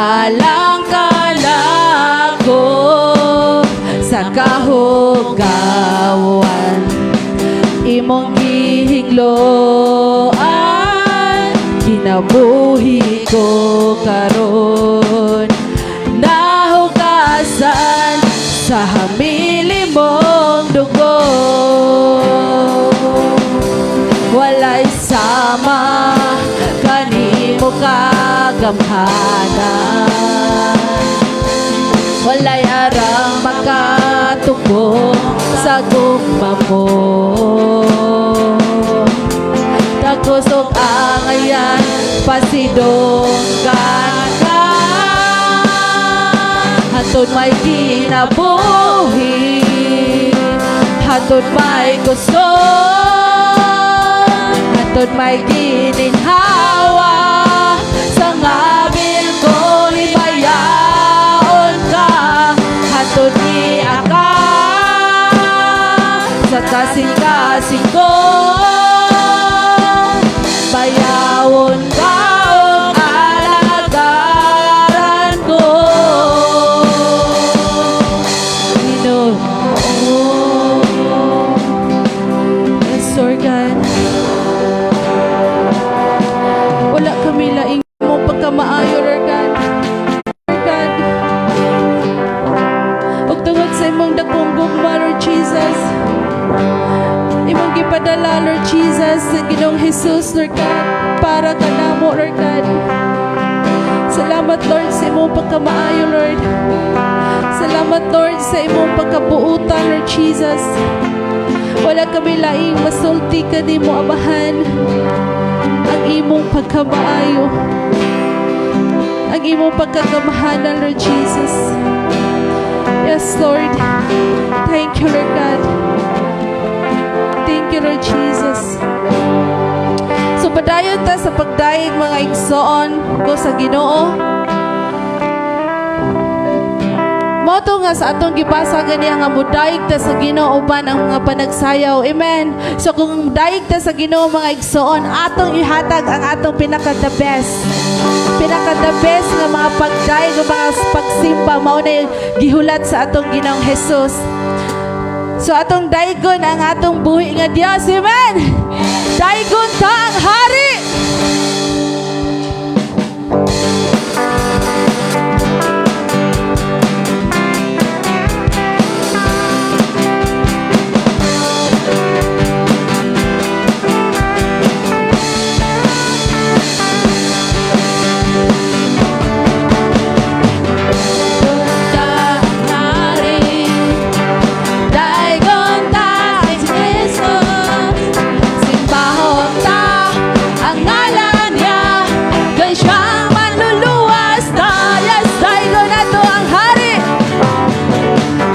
Alang kanako sa kahugawan, imong gihingloan kinabuhi ko karon, nahugasan sa hamili mong dugo. Walay sama kanimo kagamhanan, walay arang makatugong sa gugma mo. Takos og angayan, pasidunggan ka hantod may kinabuhi, hantod may kusog, hantod may gininhawa. Sa ngabil ko hibayaon ka hantod niaka sa kasing-kasing ko. Bayawon ka og alagaran ko, Ginoo. Yes, Lord God. Wala kami laing mo pagkamaayo, Lord God. Lord God. Ug tungod sa imong dakong gugma, Lord Jesus, imong gipadala, Lord Jesus, sa Ginoong Jesus, Lord God, para kanamo, Lord God. Salamat, Lord, sa imong pagkamaayo, Lord. Salamat, Lord, sa imong pagkabuutan, Lord Jesus. Wala kami laing masulti kanimo, Amahan. Ang imong pagkamaayo. Ang imong pagkagamhanan, Lord Jesus. Yes, Lord. Thank you, Lord God. Thank you, Lord Jesus. So, padayon ta sa pagdayeg, mga igsoon ko sa Ginoo. Mao to nga sa atong gibasa ganiha nga mudayeg ta sa Ginoo uban ang mga panagsayaw. Amen. So kung dayeg ta sa Ginoo, mga igsoon, atong ihatag ang atong pinaka the best. Pinaka the best nga mga pagdayeg o mga pagsimba, mao na gihulat sa atong Ginoong Jesus. So atong daygon ang atong buhi nga Dios. Amen. Daygon ta ang hari. Daygon ta ang hari, daygon ta si Jesus, simbahon ta ang ngalan niya, kay siyang manluluwas ta. Yes, daygon nato ang hari.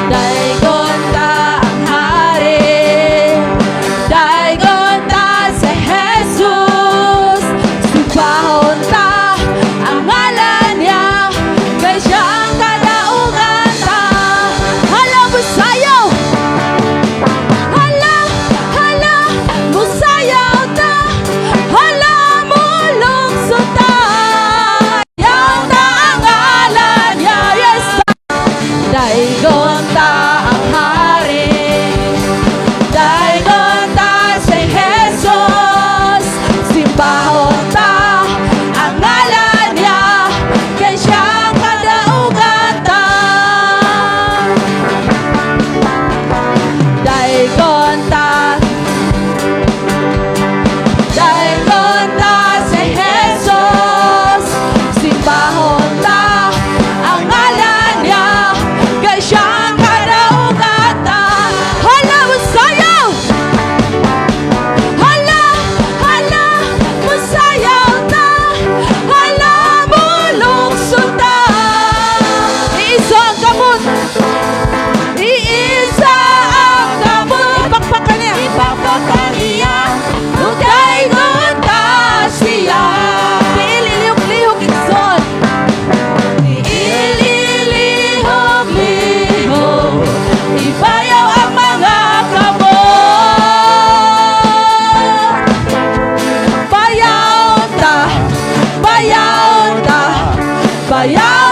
Daygon ta ang hari, daygon ta si Jesus, simbahon ta ang ngalan niya, kay siyang kadaugan ta. Hala, musayaw! Hala, hala, musayaw ta! Hala, mulukso ta! Yaw ta ang ngalan niya, yes! Daygon ta ang hari, daygon ta si Jesus, simbahon ta ang ngalan niya, kay siyang kadaugan ta. Daygon ta, daygon ta si Jesus, simbahon ta ang ngalan niya, kay siyang kadaugan ta. Hala, musayaw! Hala, hala, musayaw ta! Hala, mulukso ta! Iisa ang kamot! Iisa ang kamot! Ipakpak ka niya! Ipakpak niya, daygon ta siya. Tiil ilihok-lihok, igsoon! Tiil ilihok-lihok, ibayaw ang mga kamot. Bayaw ta, bayaw ta, bayaw.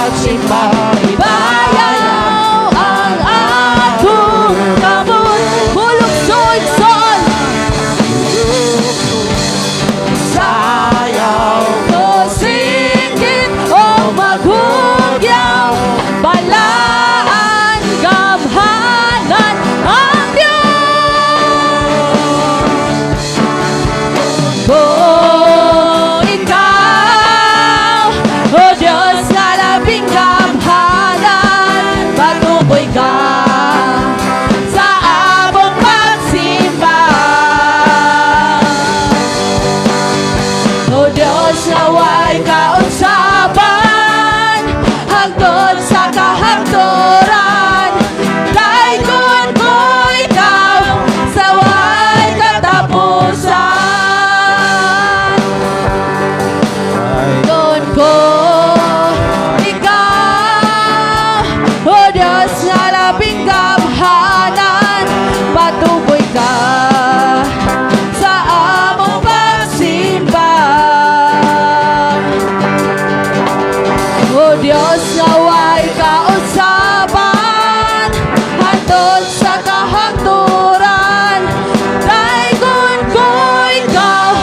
pagsimba. Ibayaw ang atong kamot. Mulukso, igsoon. Sayaw, mosinggit o maghugyaw, balaan, gamhanan ang Diyos. Oh, ikaw, O Diyos nga labing gamhanan, patuloy ka sa among pagsimba. O Diyos nga way kausaban, hangtod sa kahangturan, daygon ko ikaw sa way katapusan. Daygon ko ikaw, O Diyos nga labing gamhanan, patuloy ka sa among pagsimba. O Diyos nga way kausaban, hangtod sa kahangturan, daygon ko ikaw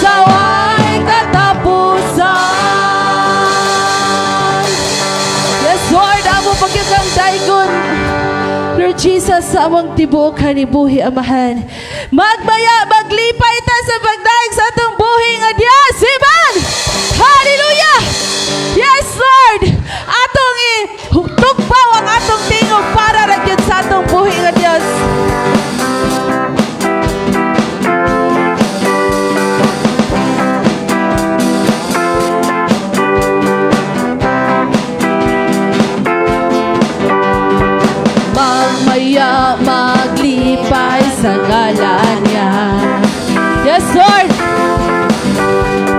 sa way katapusan. Yes, Lord, amo pa gyud kang daygon, Lord Jesus, sa among tibuok kanibuhi, Amahan. Magmaya, maglipay ta sa pagdaig sa atong buhi nga Diyos. Amen! Hallelujah! Yes, Lord! Atong itugpaw ang atong tingog para ra gyud sa atong buhi nga Diyos. Magmaya, maglipay sa ngalan niya. Yes, Lord!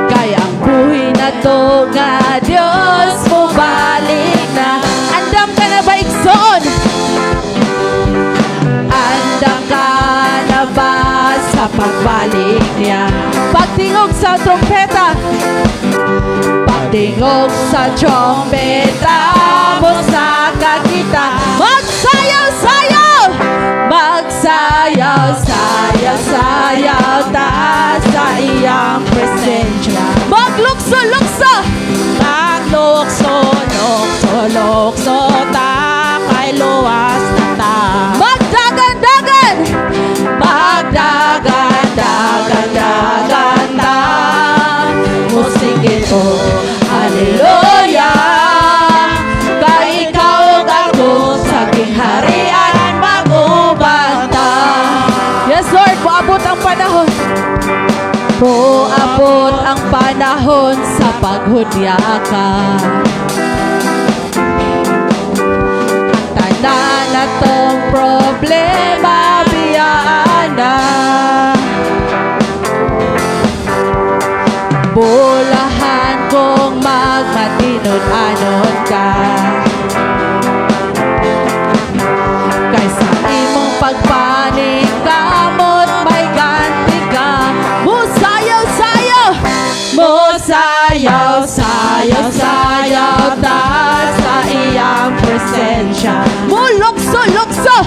Kaya ang buhi na to nga Diyos mo balik na. Andam ka na ba, igsoon? Andam ka na ba sa pagbalik niya? Pagtingog sa trompeta, pagtingog sa trompeta, mo sa kakita. Magsayaw-sayaw! Magsayaw, sayaw, sayaw ta sa iyang presensya. Maglukso-lukso! Maglukso, lukso, lukso ta, kay luwas na ta. Magdagan-dagan! Magdagan, dagan, dagan ta. Musigit ko, hallelujah! Kay ikaw ako sa harian mag-uban ta. Yes, Lord, moabot ang panahon. Moabot ang panahon sa paghudya ka. Ang tanan na tong problema, biyaan na. Bulahan kung magmatinud-anon ka. Kaysa imong pagpaningkamot, may ganti ka. Musayaw-sayaw! Musayaw, sayaw, sayaw ta sa iyang presensya. Mulukso, lukso!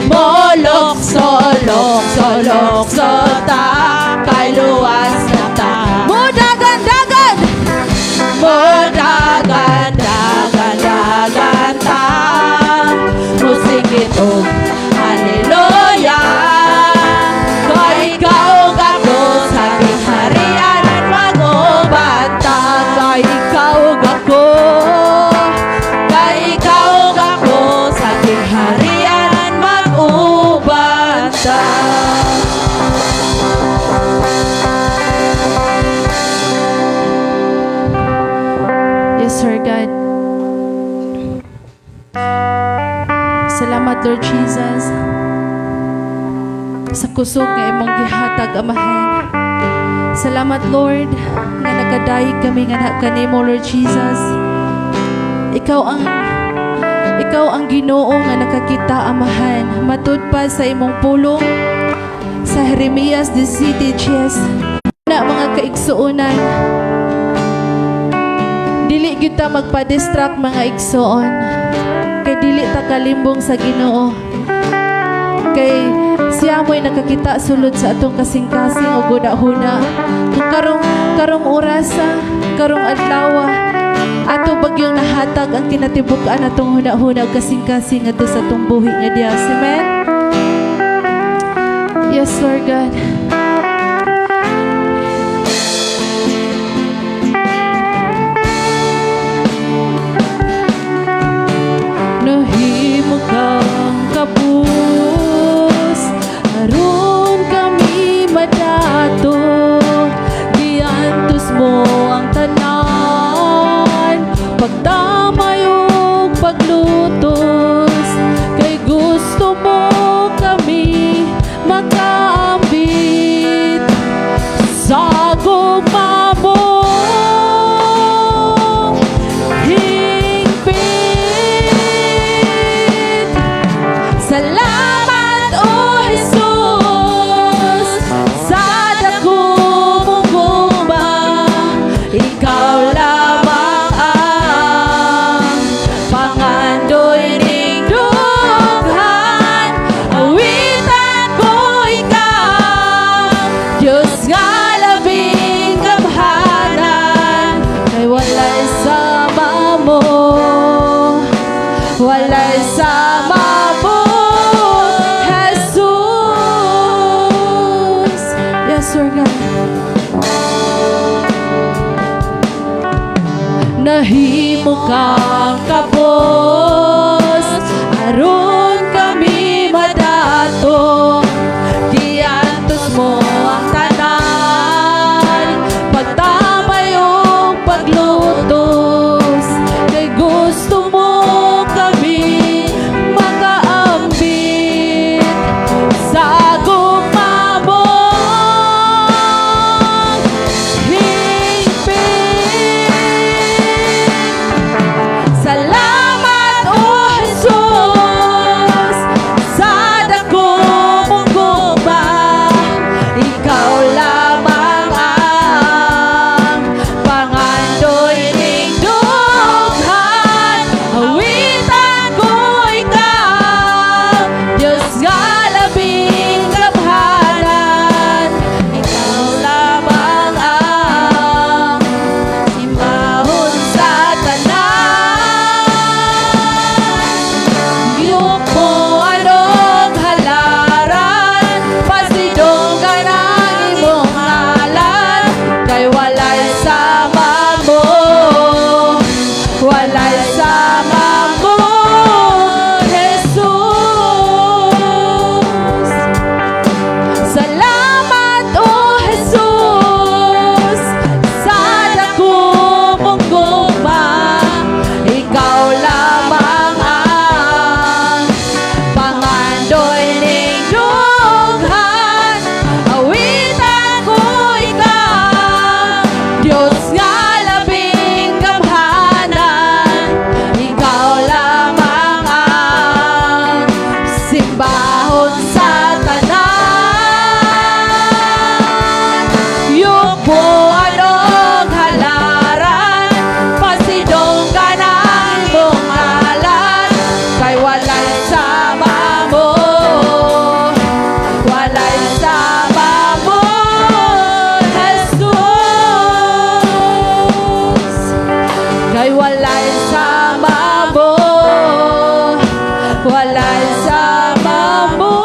Mulukso, lukso, lukso ta, kay luwas na ta. Mudagan-dagan! Mudagan, dagan, dagan ta. Musigit og hallelujah. Kay ikaw ako sa aking harian mag-uban ta. Kay ikaw ako, kay ikaw ako sa aking harian mag-uban ta. Yes, Sir God. Salamat, Lord Jesus, sa kusog nga imong gihatag, Amahan. Salamat, Lord, nga nakadayeg kami nga kanimo, Lord Jesus. Ikaw ang Ginoo nga nakakita, Amahan. Matud pa sa imong pulong sa Jeremias 17:10 na, mga kaigsuonan, Dili kita magpa-distract, mga igsoon. Kay dili ta kalimbong sa Ginoo. Kay siya mo'y nakakita sulod sa atong kasing-kasing o huna-huna. Kung karong karong orasa, karong adlaw, ato bagyong nahatag ang kinatibuk-an atong huna-huna ug kasing-kasing ngadto sa atong buhi nga Dios. Amen? Yes, Lord God. Nahimo kang kapos aron kami madato. Giantos mo ang tanan, pagdamay ug paglutos, kay gusto mo kami makaambit sa gugma mo hingpit. Salamat, O Jesus, sa dako mong gugma. Ikaw lamang ang pangandoy ning dughan. Awitan ko ikaw, Diyos nga labing gamhanan, kay walay sama mo, walay sama mo, Jesus. Yes, Lord God. Nahimo kang kapos aron kami madato. Giantos mo ang tanan, pagdamay ug paglutos, kay gusto mo kami makaambit sa gugma mo hingpit. Salamat, O Jesus, sa dako mong gugma. Ikaw lamang ang pangandoy ning dughan. Awitan ko ikaw, Diyos nga labing gamhanan. Ikaw lamang ang simbahon sa tanan. Yukuan og halaran, pasidunggan ang imong ngalan, kay walay sama mo, walay sama mo, Jesus. Salamat, O Jesus, sa dako mong gugma. Ikaw lamang ang pangandoy ning dughan. Awitan ko ikaw, Diyos nga labing gamhanan. Ikaw lamang ang simbahon sa tanan. Yukuan og halaran, pasidunggan ang imong ngalan, kay walay sama mo, walay sama mo, Jesus. Kay walay sama mo, walay sama mo,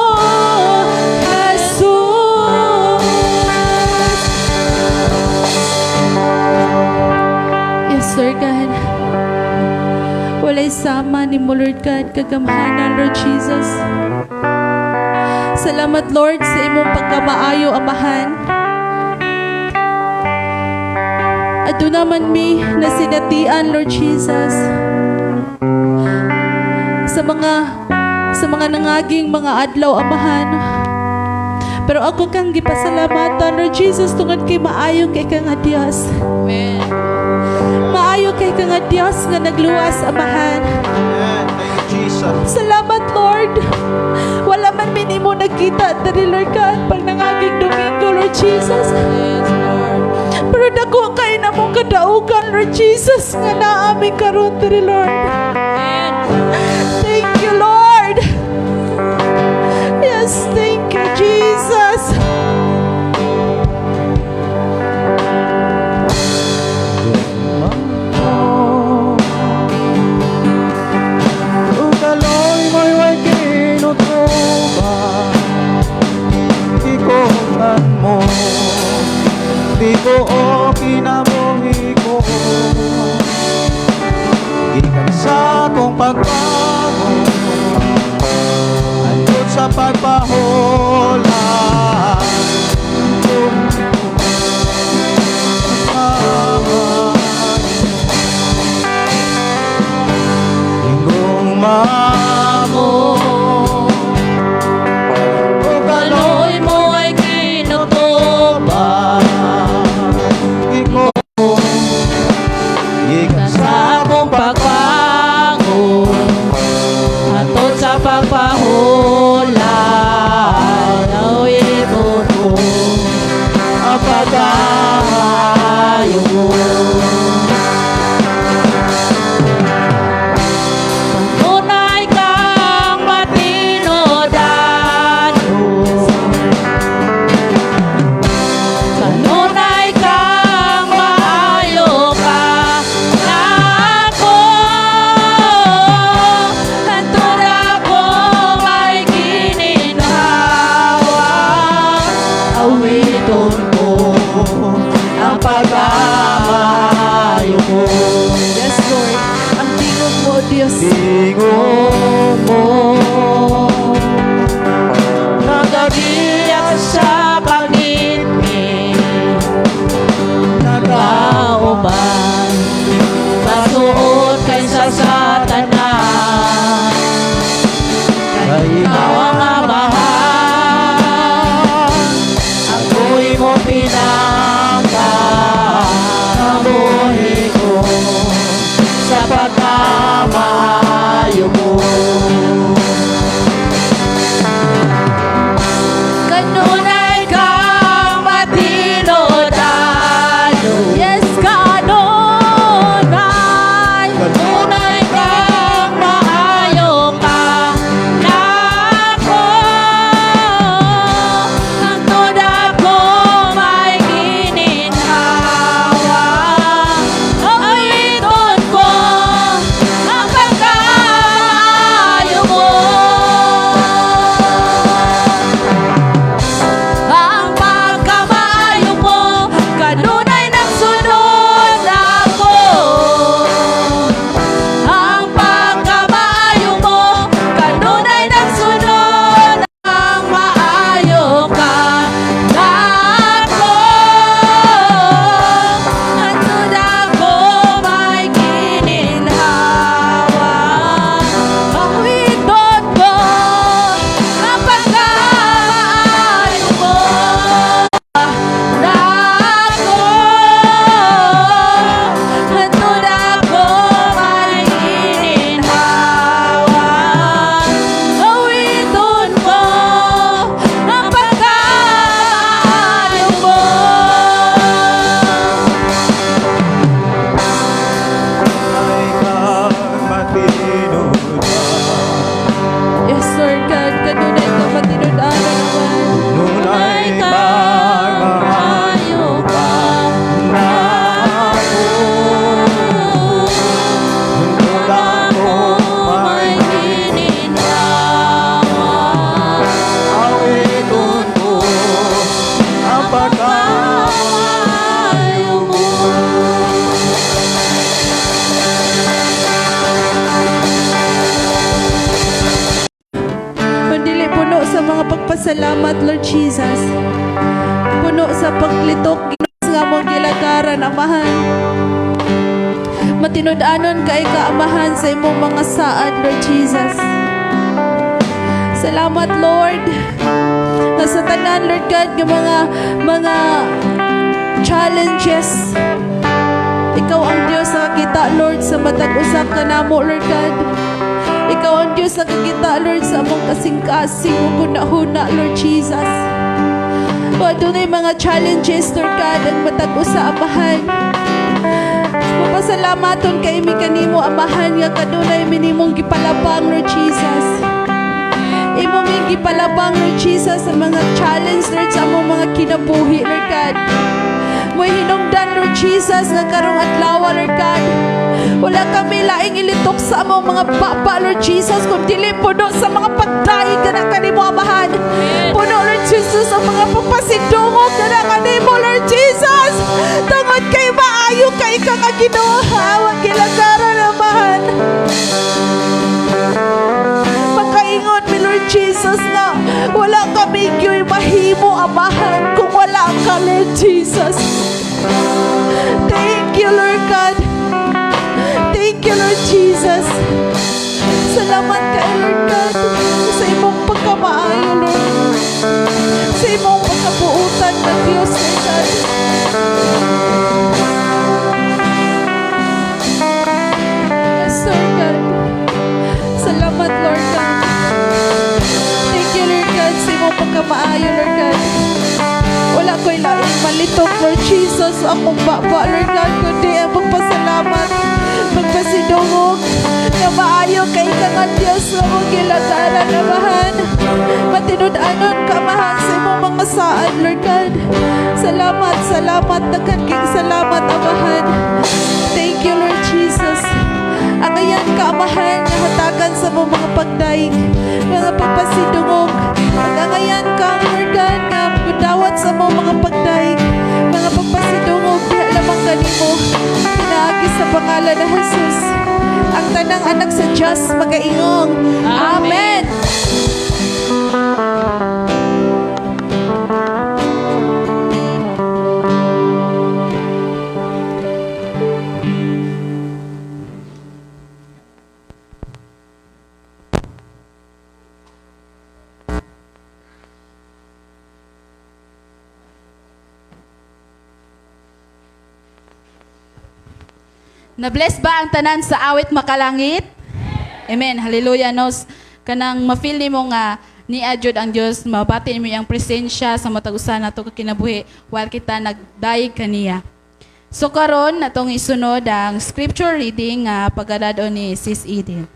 Jesus. Yes, Lord God. Walay sama ni mo, Lord God, kagamhanan, Lord Jesus. Salamat, Lord, sa imong pagkamaayo, Amahan. Aduna man mi na sinatian, Lord Jesus, sa mga nangaging mga adlaw, Amahan. Pero ako kang gipasalamatan, Lord Jesus, tungod kay maayo kay ka nga Dios. Amen. Maayo kay ka nga Dios nga nagluwas, Amahan. Amen. Thank you, Jesus. Salamat, Lord. Wala man mi nimo nagkita diri, Lord God, pag nangaging Domingo, Lord Jesus. Yes, Lord. Pero Lord, dako kay namong kadaugan, Lord Jesus, nga naa mi karon diri, Lord. Thank you, Lord. Yes, thank you, Jesus. Kaloy mo'y way kinutuba, Ikutan mo di ko o kinabuhi ko. Gikan sa akong pagbago hangtod sa pagpahulat. Kung Higugma mo O Kaloy mo ay kinutuba, Iko Gikan sa akong pagbangon hantod sa pagpahulat, awiton ko ang pagkaayo mo. Tunay kang matinudanon, kanunay kang maayo ka nako, hantod ako may gininhawa, awiton ko ang pagkamaayo mo. Yes, Lord. Ang tingog mo, Diyos. Tingog mo Nagagiyak sa pangitngit, nagauban pasuot kaysa sa tanan. Kay Ikaw ang Amahan, ako'y mo pinangkabuhi ko sa pagkamaayo mo. Kanunay kang matinudanon. Yes, kanunay. Kanunay kang maayo ka nako, hantod ako may gininhawa, awiton ko ang pagkamaayo mo. Ang pagkamaayo mo kanunay nagsunod ako. Ang pagkamaayo mo kanunay nagsunod ang maayo ka nako, hantod ako may gininhawa, awiton ko ang pagkamaayo mo nako, hantod ako may gininhawa, awiton ko ang pagkamaayo mo. Ay kang matinudan. Yes, Lord God. Kanunay ka matinud-anon naman. Nunay kang maayo ka nako, Hantod ako may may gininhawa, Awiton ko ang pagkamaayo mo. Kung dili puno sa mga pagpasalamat, Lord Jesus. Puno sa paglitok nga among gilagaran, Amahan. Matinud-anon kay ka, Amahan, sa imong mga saad, Lord Jesus. Salamat, Lord. Nga sa tanan, Lord God, nga mga challenges, ikaw ang Diyos na kakita, Lord, sa matag usa ka namo, Lord God. Ikaw ang Diyos na kakita, Lord, sa among kasing-kasing ug huna-huna, Lord Jesus. O adunay mga challenges, Lord God, ang matag usa, Amahan. Mapasalamaton kay mi kanimo, Amahan, nga kanunay mi nimong gipalabang, Lord Jesus. Imo ming gipalabang, Lord Jesus, sa mga challenge, Lord, sa among mga kinabuhi, Lord God. Mo'y hinungdan, Lord Jesus, nga karong adlaw, Lord God. Wala kami laing ilitok sa among mga baba, Lord Jesus, kung dili puno sa mga pagdaig kana kanimo, Amahan. Puno, Lord Jesus, ang mga pagpasidungog kana kanimo, Lord Jesus. Tungod kay maayo kay ka nga Ginoo, wa gilagaran, Amahan. Makaingon mi, Lord Jesus, nga wala kami gyoy mahimo, Amahan, kung wala ka, Lord Jesus. Thank you, Lord God. Thank you, Lord Jesus. Salamat kay Lord God sa imong pagkamaayo, Lord. Sa imong pagkabuutan na Diyos, Lord God. Yes, Lord God. Salamat, Lord God. Thank you, Lord God, sa imong pagkamaayo, Lord God. Wala ko'y laing malitok, Lord Jesus, akong baba, Lord God, kundi ang pagpasalamat, pagpasidungog, na maayo kay ka nga Diyos nga mong gilagaran, Amahan. Matinud-anon ka, Amahan, sa imong mga saad, Lord God. Salamat, salamat, daghan kayong salamat, Amahan. Thank you, Lord Jesus. Angayan ka, Amahan, nga hatagan sa mong mga pagdaig, mga pagpasidungog. Angayan ka, Lord God, nga gudawat sa mong mga pagdaig, mga pagpasidungog, diha lamang kanimo. Pinaagi sa pangalan ni Jesus. Ang tanang anak sa Diyos magaingong. Amen. Na-bless ba ang tanan sa awit makalangit? Amen. Hallelujah. No? Kanang ma-feel nimo nga niya jud ang Dios, mabati nimo iyang presensya sa matag usa nato ka kinabuhi while kita nagdayeg kaniya. So karon natong isunod ang scripture reading nga pagadad-on ni Sis Eden.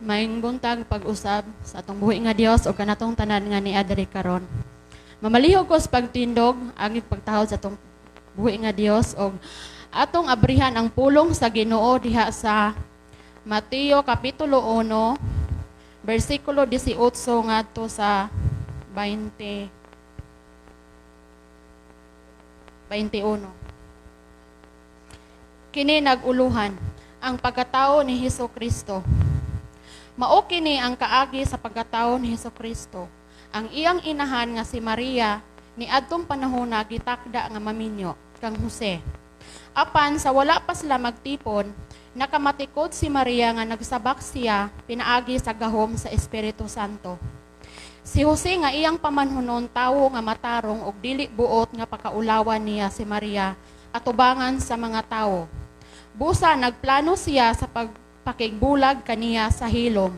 Maayong buntag pag-usab sa atong buhi nga Dios ug kanatong tanan nga niadiri diri karon. Mamalihog ko sa pagtindog ang pagtahod sa atong buhi nga Dios ug atong abrihan ang pulong sa Ginoo diha sa Mateo kapitulo 1 bersikulo 18 ngadto sa 20 21. Kini nag-uluhan ang pagkatao ni Hesus Kristo. Mao kini ang kaagi sa pagkatao ni Hesus Kristo. Ang iyang inahan nga si Maria niadtong panahona gitakda nga maminyo kang Jose. Apan sa wala pa sila magtipon, nakamatikod si Maria nga nagsabak siya pinaagi sa gahom sa Espiritu Santo. Si Jose nga iyang pamanhunon tawo nga matarong og dili buot nga pakaulawan niya si Maria atubangan sa mga tawo. Busa nagplano siya sa pagpakigbulag kaniya sa hilom.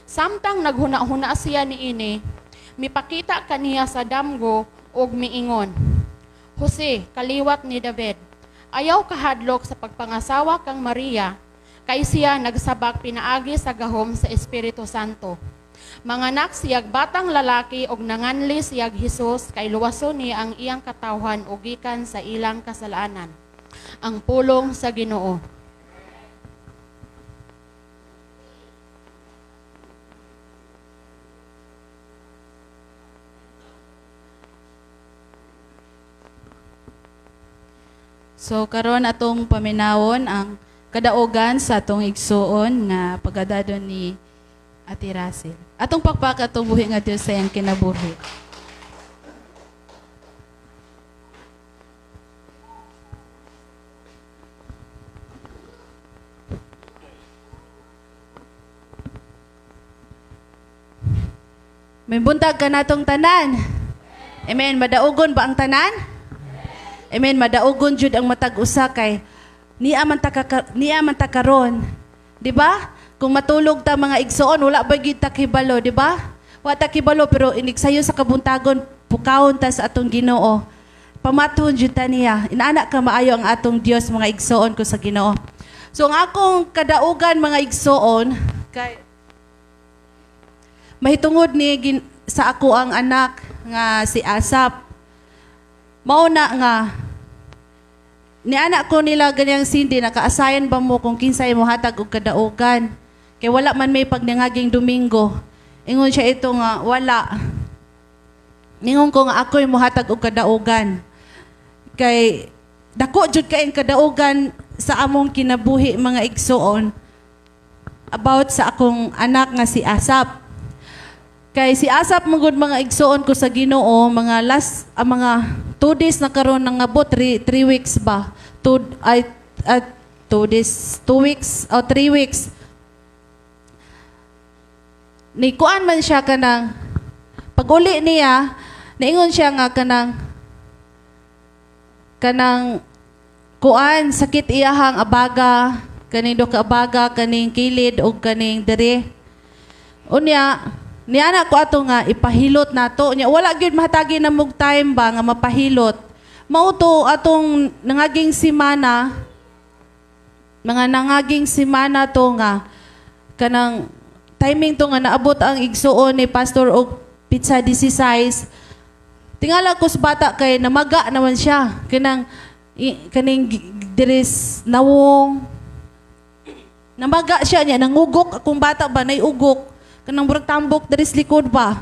Samtang naghuna-huna siya niini, mipakita kaniya sa damgo og miingon, Jose, kaliwat ni David, ayaw kahadlok sa pagpangasawa kang Maria, kay siya nagsabak pinaagi sa gahom sa Espiritu Santo. Manganak siyag batang lalaki og nanganli siyag Hesus kay luwason niya ang iyang katawhan og gikan sa ilang kasalanan. Ang pulong sa Ginoo. So karon atong paminawon ang kadaugan sa atong igsuon nga pagadadon ni Ate Russell. Atong pakpak atong buhi nga Dios sa iyang kinabuhi. May buntag ka natong tanan. Amen. Madaugon ba ang tanan? Amen. Madaugon jud ang matag usa kay niya man ta karon. Di ba? Kung matulog ta, mga igsoon, wala ba gyud ta kibalo, di ba? Wa ta kibalo, pero inigsayo sa kabuntagon, pukawon ta sa atong Ginoo. Pamathon jud ta niya. Inaana ka maayo ang atong Dios, mga igsoon ko sa Ginoo. So ang akong kadaugan, mga igsoon, kay mahitungod ni sa ako ang anak nga si Asap. Mao na nga ni anak ko nila ganyang Cindy, nakaasayan ba mo kung kinsay mo hatag og kadaugan? Kay wala man may pagnangaging Domingo. Ingon siya ito nga wala. Ningon ko nga ako'y mohatag og kadaugan. Kay dako jud kay kadaugan sa among kinabuhi, mga igsoon, about sa akong anak nga si Asap. Kay si Asap magud, mga igsoon ko sa Ginoo, mga last mga 2 days na karon nangabot 3 weeks ba? Two ay 2 days, 2 weeks o 3 weeks. Ni kuan man siya, kanang pag-uli niya, naingon siya nga kanang kuan, sakit iyahang abaga, kaning do ka abaga, kaning kilid og kaning dere. Unya, niana ko ato nga ipahilot nato. Nya wala gyud mahatagi na mog time ba nga mapahilot. Mao to atong nangaging simana, mga nangaging simana to nga kanang timing to nga naabot ang igsuon ni pastor og petsa 16. Tingala ko sa bata kay namaga naman siya. Kanang kaning diris nawong namaga siya niya, nangugok akong bata ba, nay ugok. Kanang murag tambok diris likod ba.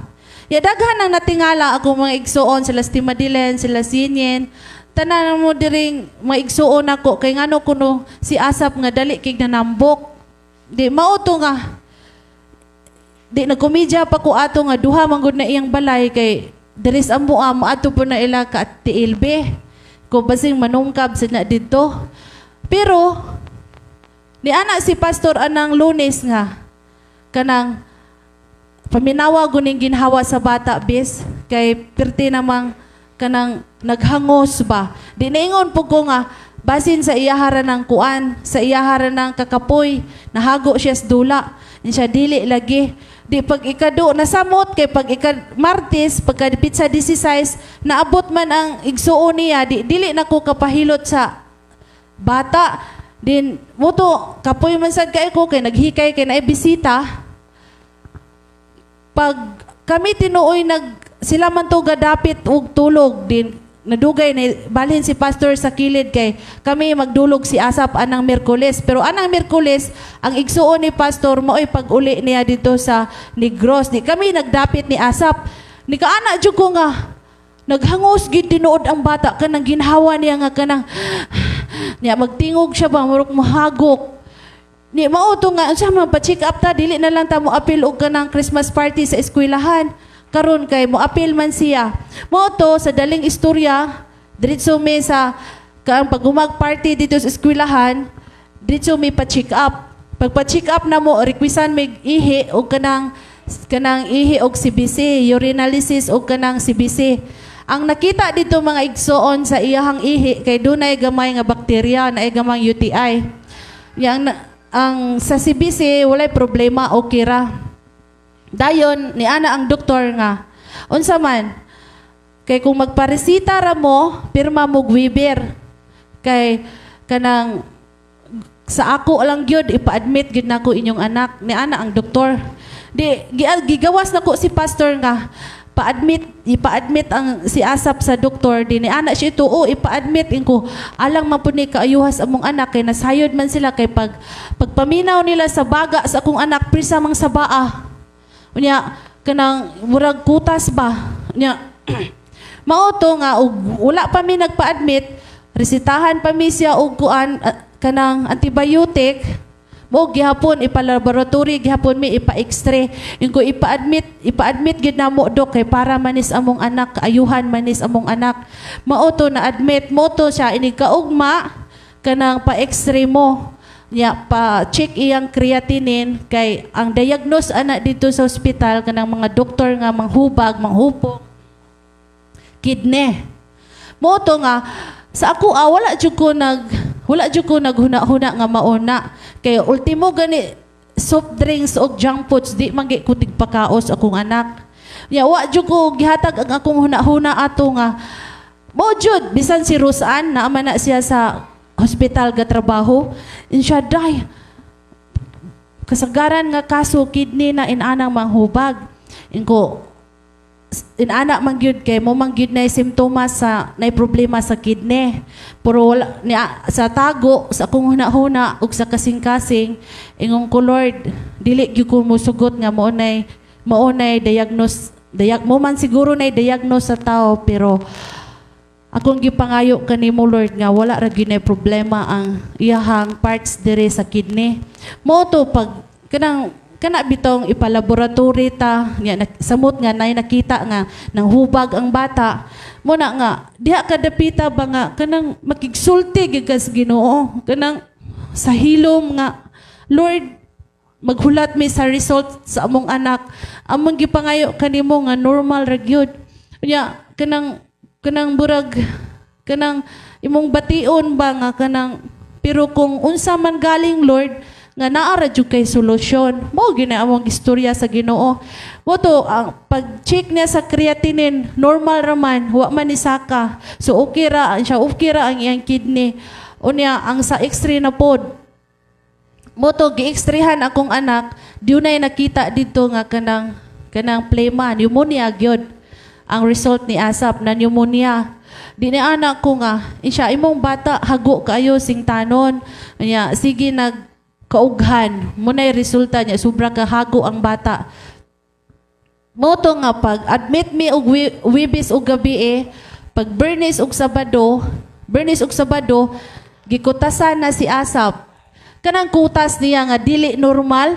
Ya daghan ang natingala ako, mga igsuon, sila si Madilen, sila Sinyen. Tanan mo diring mga igsuon ako kay ngano kuno si Asap nga dali kig nanambok. Di mao to nga di nagkomedya pa ko ato nga duha man gud na iyang balay kay diris ang mua mo ato po na ila ka tiilbe. Ko basing manungkab sa na didto. Pero ni ana si pastor anang Lunes nga kanang paminawa guning ginhawa sa bata bis kay pirti namang kanang naghangos ba. Di naingon po ko nga basin sa iyahara ng kuan, sa iyahara ng kakapoy, nahago siya sa dula. Ni siya dili lagi. Di pag ikado nasamot kay pag ika Martes, pagka petsa 16 naabot man ang igsuon niya, di dili na ko kapahilot sa bata. Din muto kapoy man sad kay ko kay naghikay kay naay bisita. Pag kami tinuoy nag sila man to gadapit og tulog din, nadugay na balhin si pastor sa kilid kay kami magdulog si Asap anang Miyerkules. Pero anang Miyerkules ang igsuon ni pastor maoy pag-uli niya dito sa Negros, di kami nagdapit ni Asap. Ni kaana jud ko nga naghangos gid tinuod ang bata, kanang ginhawa niya nga kanang niya magtingog siya ba, murok mahagok. Ni mao to nga unsa man, pa-check up ta, dili na lang ta mo apil og kanang Christmas party sa eskwelahan karon kay mo apil man siya. Mao to sa daling istorya, diretso mi sa kaang pagumag party dito sa eskwelahan, diretso mi pa-check up. Pag pa-check up na mo, requestan mig ihi og kanang ihi og CBC, urinalysis og kanang CBC. Ang nakita dito, mga igsoon, sa iyahang ihi kay dunay gamay nga bakterya, naay gamay UTI. Yang ang sa CBC walay problema, okay ra. Dayon ni ana ang doktor nga unsa man kay kung magparesita ra mo, pirma mo waiver kay kanang sa ako lang gyud ipa-admit gyud nako inyong anak, ni ana ang doktor. Di gigawas nako si pastor nga pa-admit, ipa-admit ang si Asap sa doktor. Di ni ana siya ito, oh, ipa-admit inko alang man pud ni kaayuhas among anak kay nasayod man sila kay pag pagpaminaw nila sa baga sa akong anak, prisa mang sa baa. Unya kanang murag kutas ba. Unya mao to nga og wala pa mi nagpa-admit. Resetahan pa mi siya og kuan, kanang antibiotic. Mo gihapon ipa-laboratory gihapon mi, ipa-X-ray. Ingko, ipa-admit, ipa-admit gid namo, dok, kay para manis among anak, kaayuhan manis among anak. Mao to na admit mo to siya inig kaugma kanang pa-X-ray mo niya, pa check iyang creatinine, kay ang diagnose ana dito sa ospital kanang mga doktor nga manghubag, manghupong, kidney. Mo to nga sa ako, wala jud ko naghuna-huna nga mauna kay ultimo gani soft drinks og junk foods di man gi ko tigpakaos akong anak. Nya wa jud ko gihatag ang akong huna-huna ato nga mo jud. Bisan si Rosan na na siya sa hospital ga trabaho, siya, "Day, kasagaran nga kaso kidney na inanang manghubag." Inko, inana man gyud kay mo man gyud na simptomas sa nay problema sa kidney. Pero wala niya sa tago sa akong hunahuna ug sa kasing-kasing, ingon ko, "Lord, dili gyud ko musugot nga mao nay diagnose diag mo man siguro nay diagnose sa tao, pero akong gipangayo kanimo, Lord, nga wala ra gyud nay problema ang iyahang parts dire sa kidney." Mo to pag kanang kana bitong ipalaboratory ta nya, samot nga nay nakita nga nang hubag ang bata. Mo na nga diha ka dapita ba nga kanang makigsulti gyud ka sa Ginoo kanang sa hilom nga, "Lord, maghulat mi sa result sa among anak. Among gipangayo kanimo nga normal ra gyud." Unya kanang kanang burag kanang imong bation ba nga kanang, pero kung unsa man galing, Lord, nga naa ra jud kay solusyon. Mo gina among istorya sa Ginoo. Mo to ang pag-check niya sa creatinine, normal ra man, wa man ni saka. So okay ra siya, okay ra ang iyang kidney. Unya ang sa X-ray na pod, mo to gi-X-rayhan akong anak, dunay nakita dito nga kanang kanang plema, pneumonia gyud ang result ni Asap na pneumonia. Di ni anak ko nga, siya, "Imong bata hago kaayo sing tanon." Nya sige nag kaughan, mo na resulta niya, sobra ka hago ang bata. Mo to nga pag admit mi og Webes og gabi eh, pag Bernes og Sabado, Bernes og Sabado gikutasan na si Asap. Kanang kutas niya nga dili normal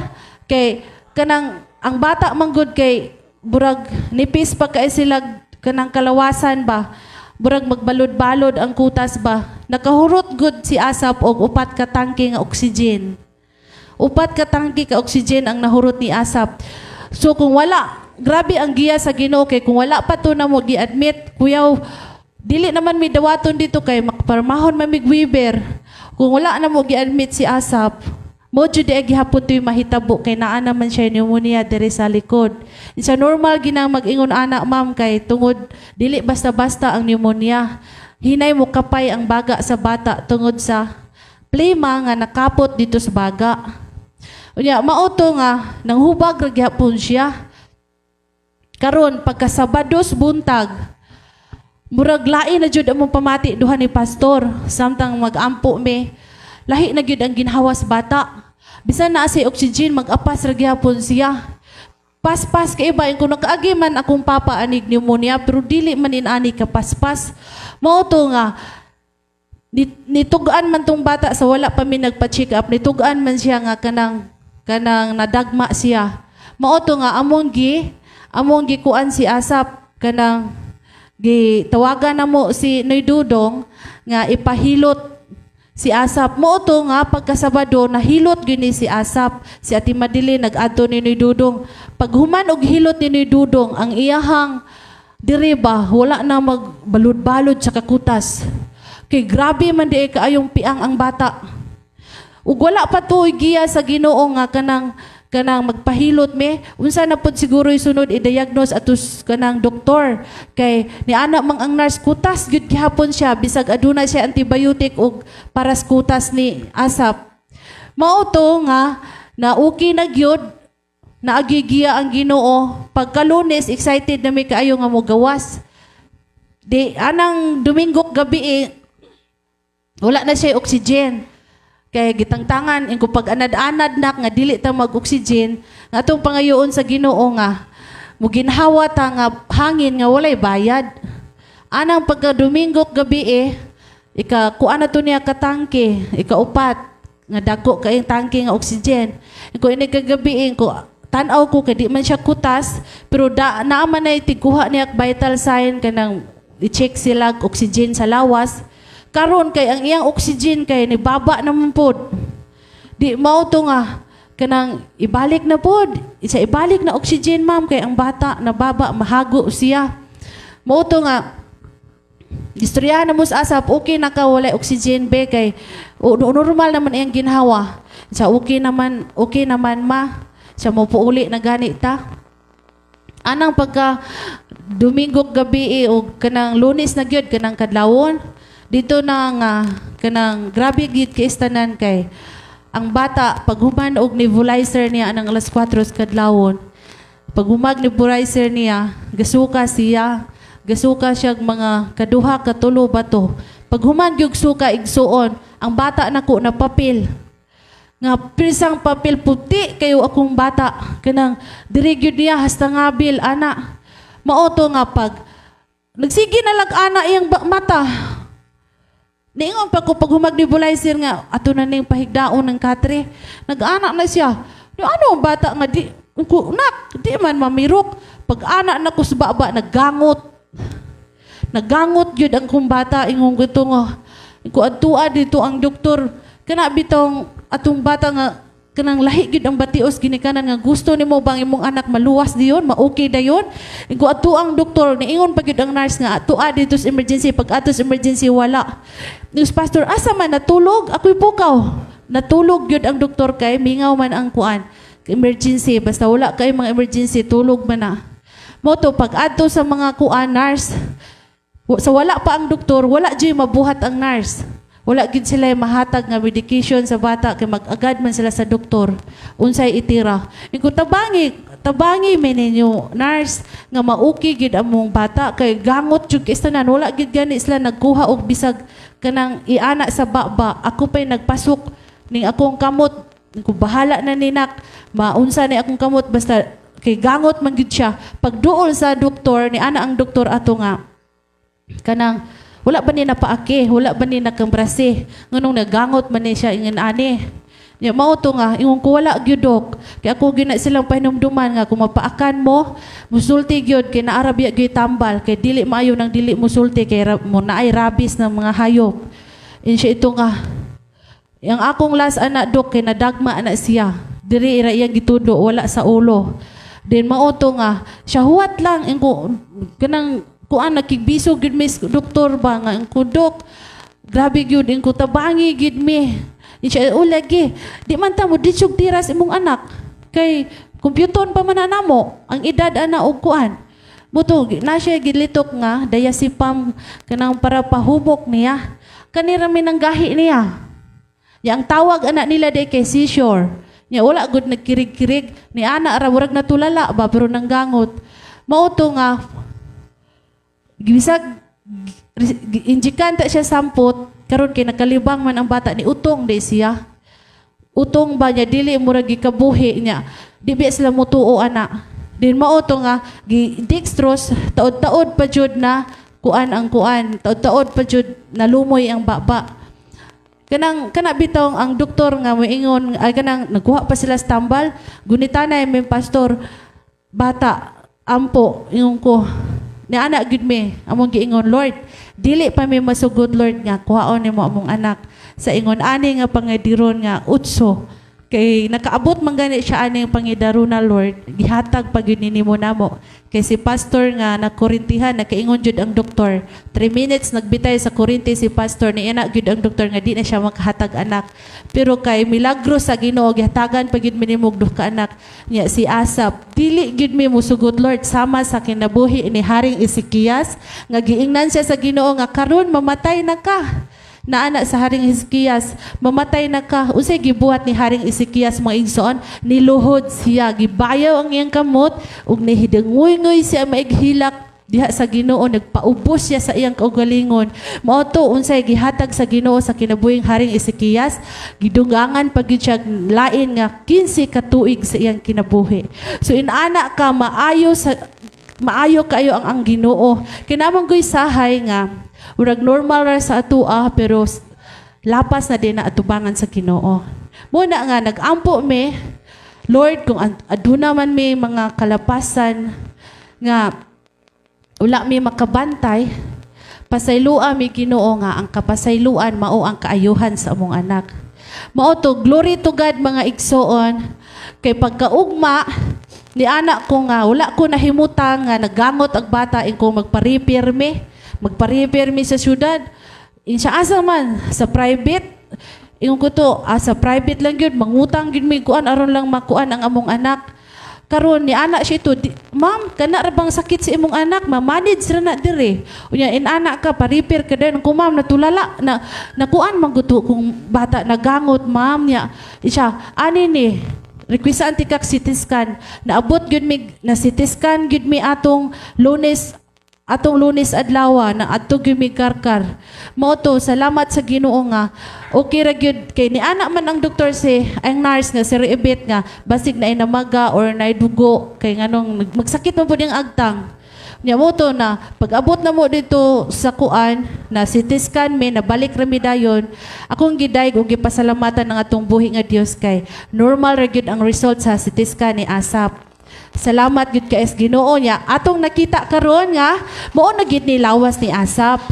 kay kanang ang bata manggod kay burag nipis pa kay sila kanang kalawasan ba, burag magbalod-balod ang kutas ba. Nakahurot gud si Asap og 4 ka tangke nga oxygen. 4 ka tangke ka oxygen ang nahurot ni Asap. So kung wala, grabe ang giya sa Ginoo kay kung wala pa to na mo gi-admit, kuyaw, dili naman mi dawaton dito kay makaparmahon man mig Weber. Kung wala na mo gi-admit si Asap, mo jud di gihapon to'y mahitabo kay naa naman siya pneumonia diri sa likod. Sa normal ginang mag-ingon ana, ma'am, kay tungod dili basta-basta ang pneumonia. Hinay mo kapay ang baga sa bata tungod sa plema nga nakapot dito sa baga. Unya mao to nga nanghubag ra gihapon siya. Karon pagka Sabados buntag, murag lain na jud among pamati duha ni pastor samtang mag-ampo mi. Lahi na gyud ang ginhawas bata. Bisan naa say oxygen, mag-apas ra gihapon siya. Paspas kay iba kung nakaagi man akong papa anig pneumonia, pero dili man inani ka paspas. Mao to nga nitugaan man tong bata sa wala pa mi nagpa-check up, nitugaan man siya nga kanang kanang nadagma siya. Mao to nga among gikuan si Asap, kanang gitawagan na mo si Noy Dudong nga ipahilot si Asap. Mao to nga pagkasabado nahilot gyud ni si Asap. Si Ate Madeline nag-adto ni Noy Dudong. Paghuman og hilot ni Noy Dudong, ang iyahang diri ba wala na magbalud-balod sa kakutas. Kay grabe man di kaayong piang ang bata. Ug wala pa to giya sa Ginoo nga kanang kanang magpahilot me, unsa na pod siguro sunod i-diagnose atos kanang doktor, kay ni ana mang ang nurse, kutas gyud gihapon siya bisag aduna siya antibiotic ug para sa kutas ni Asap. Mao to nga na okay na gyud, naagigiya ang Ginoo. Pagka Lunes, excited na mi kaayo nga mogawas. Di anang Domingo gabi eh, wala na siya oxygen. Kay gitangtangan ingko pag anad-anad nak nga dili ta mag-oxygen, nga atong pangayoon sa Ginoo nga muginhawa ta nga hangin nga walay bayad. Anang pagka Domingo gabi eh, Ika kuan na to niya ka tangke, ikaupat nga dako kayong tangke nga oxygen. Ko ini kagabi ko tan-aw ko kay di man siya kutas, pero da naa man nay tiguha niya vital sign, kanang i-check sila og oxygen sa lawas. Karon kay ang iyang oxygen kay ni baba naman pod. Di mao to nga kanang ibalik na pod. Isa ibalik na oxygen, ma'am, kay ang bata nababa, mahago siya. Mao to nga istoryahan na mo sa asap, okay na ka, wala oxygen be, kay normal naman iyang ginhawa. Sa okay naman ma. Sa mo puuli na gani ta. Anang pagka Domingo gabi eh, o kanang Lunes na gyud kanang kadlawon dito na nga kanang grabe gyud kay tanan, kay ang bata paghuman og nebulizer niya anang alas 4 sa kadlawon, pag humag nebulizer niya, gasuka siya, gasuka siya mga kaduha katulo bato. Paghuman gyud suka, igsuon, ang bata nako na papel nga pirsang papel, puti kayo akong bata, kanang diri gyud niya hasta ngabil ana. Mao to nga pag nagsige na lang ana iyang mata. Niingon pa ko pag humag nebulizer nga ato na ning pahigdaon ng katre. Nag-ana na siya. Di ano ang bata nga di ko nak, di man mamirok. Pag ana na ko sa baba, naggangot. Naggangot gyud ang kong bata, ingong ko nga. Ko adtua dito ang doktor. Kana bitong atong bata nga kanang lahi gyud ang batios ginikanan nga gusto nimo bang imong anak maluwas diyon, ma-okay dayon. Ingo adto ang doktor, niingon pa gyud ang nurse nga adtua dito sa emergency. Pag ato sa emergency, wala. News pastor, asa man natulog? Ako'y pukaw. Natulog gyud ang doktor kay mingaw man ang kuan. Emergency, basta wala kay mga emergency, tulog man na. Mao to pag adto sa mga kuan nurse, sa wala pa ang doktor, wala jud mabuhat ang nurse. Wala gid sila mahatag nga medication sa bata kay mag-agad man sila sa doktor. Unsay itira. Ingon tabangi, tabangi mi ninyo nurse nga mauki gid among bata kay gangot jud kay tanan, wala gid gani sila nagkuha og bisag kanang iana sa baba. Ako pa'y nagpasok ning akong kamot ko, bahala na ni nak, maunsa ni akong kamot, basta kay gangot man gid siya. Pagduol sa doktor ni ana ang doktor ato nga kanang wala ba ni napaaki, wala ba ni nakambrase, nganong nagangot man ni siya ingon ani. Nya mao to nga ingon ko wala gyud, dok. Kay ako gina silang pahinumduman nga kung mapaakan mo, musulti gyud kay naara biya gyud tambal, kay dili maayo nang dili musulti kay mo naay rabies ng mga hayop. In siya ito nga yang akong last anak, dok, kay nadagma ana siya. Diri ira iyang gitudo, wala sa ulo. Then mao to nga siya huwat lang ingko kanang kuan, nakigbisog gyud miss doktor ba nga ingko, dok, grabe gyud, ingko tabangi gyud mi. Siya, o lagi di man ta mo ditsog tiras imong anak kay kompyuton pa man na namo ang edad ana og kuan. Buto na siya gilitok nga diazepam kanang para pahubok niya. Kanira mi nang gahi niya. Ya ang tawag anak nila day kay seizure. Nya wala gud nagkirig-kirig ni ana ra, murag natulala ba, pero nanggangot. Mao to nga bisag injikan ta siya sampot karon kay nakalibang man ang bata ni utong di siya. Utong ba niya, dili murag gikabuhi niya. Di ba sila mutuo ana. Din mao to nga gi dextrose, taod-taod pa jud na kuan ang kuan, taod-taod pa jud nalumoy ang baba. Kanang kana bitaw ang doktor nga moingon ay kanang nagkuha pa sila sa tambal, gunitanay may pastor bata ampo. Ingon ko ni ana gud mi among giingon, Lord, dili pa mi masugod, Lord, nga kuhaon nimo among anak sa ingon ani nga pangediron nga utso, kay nakaabot man gani siya aning pangidaruna. Lord, gihatag pa gyud nimo namo. Kay si pastor nga nagkurintihan, nakaingon jud ang doktor, 3 minutes nagbitay sa kuryente si pastor ni ina gyud ang doktor nga di na siya makahatag anak, pero kay milagro sa Ginoo, gihatagan pa gyud mi nimog duha ka anak niya, si Asap. Dili gyud mi musugot, Lord, sama sa kinabuhi ni Haring Ezekias nga giingnan siya sa Ginoo nga karon mamatay na ka. Naana sa Haring Hezekias, mamatay na ka. Unsay gibuhat ni Haring Ezekias, mga igsoon? Niluhod siya, gibayaw ang iyang kamot ug nihidangoy-ngoy siya maighilak diha sa Ginoo, nagpaubos siya sa iyang kaugalingon. Mao to unsay gihatag sa Ginoo sa kinabuhing Haring Ezekias? Gidungangan pa gyud siya lain nga 15 ka tuig sa iyang kinabuhi. So inana ka maayo sa maayo kayo ang Ginoo. Kinamang goy sahay nga Murag normal ra sa atoa, pero lapas na din na atubangan sa Ginoo. Mao na nga nagampo mi, Lord, kung aduna man mi mga kalapasan nga wala mi makabantay, pasayloa mi, Ginoo, nga ang kapasayloan mao ang kaayuhan sa among anak. Mao to, glory to God, mga igsoon, kay pagkaugma ni anak ko nga wala ko nahimutang nga naggangot ang bata ingko magpa-refer mi, magpa-refer mi sa syudad. Insya asa man sa private. Ingon ko to, sa private lang gyud, mangutang gyud mi kuan aron lang makuan ang among anak. Karon ni anak siya ito, di, "Ma'am, kana ra bang sakit sa imong anak? Ma-manage ra na dire. Unya in anak ka, pa-refer ka din." Ko, "Ma'am, natulala na nakuan man gud kung bata nagangot, ma'am." Niya. Siya, ani ni, requestaan ti kag CT scan. Naabot gyud mi na CT scan gyud mi atong Lunes adlaw na adto gyud mi Carcar. Mao to, salamat sa Ginoo nga okay ra gyud kay ni anak man ang doktor, si ang nurse nga si Reebet, nga basig na inamaga or naidugo kay nganong magsakit man pud ang agtang. Nya mo to na pag-abot na mo dito sa kuan na CT scan mi, nabalik ra mi dayon. Akong gidayeg ug gipasalamatan ang atong buhi nga Dios kay normal ra gyud ang result sa CT scan ni Asap. Salamat gyud kay Ginoo niya. Atong nakita karon nga mao na gyud ni lawas ni Asap.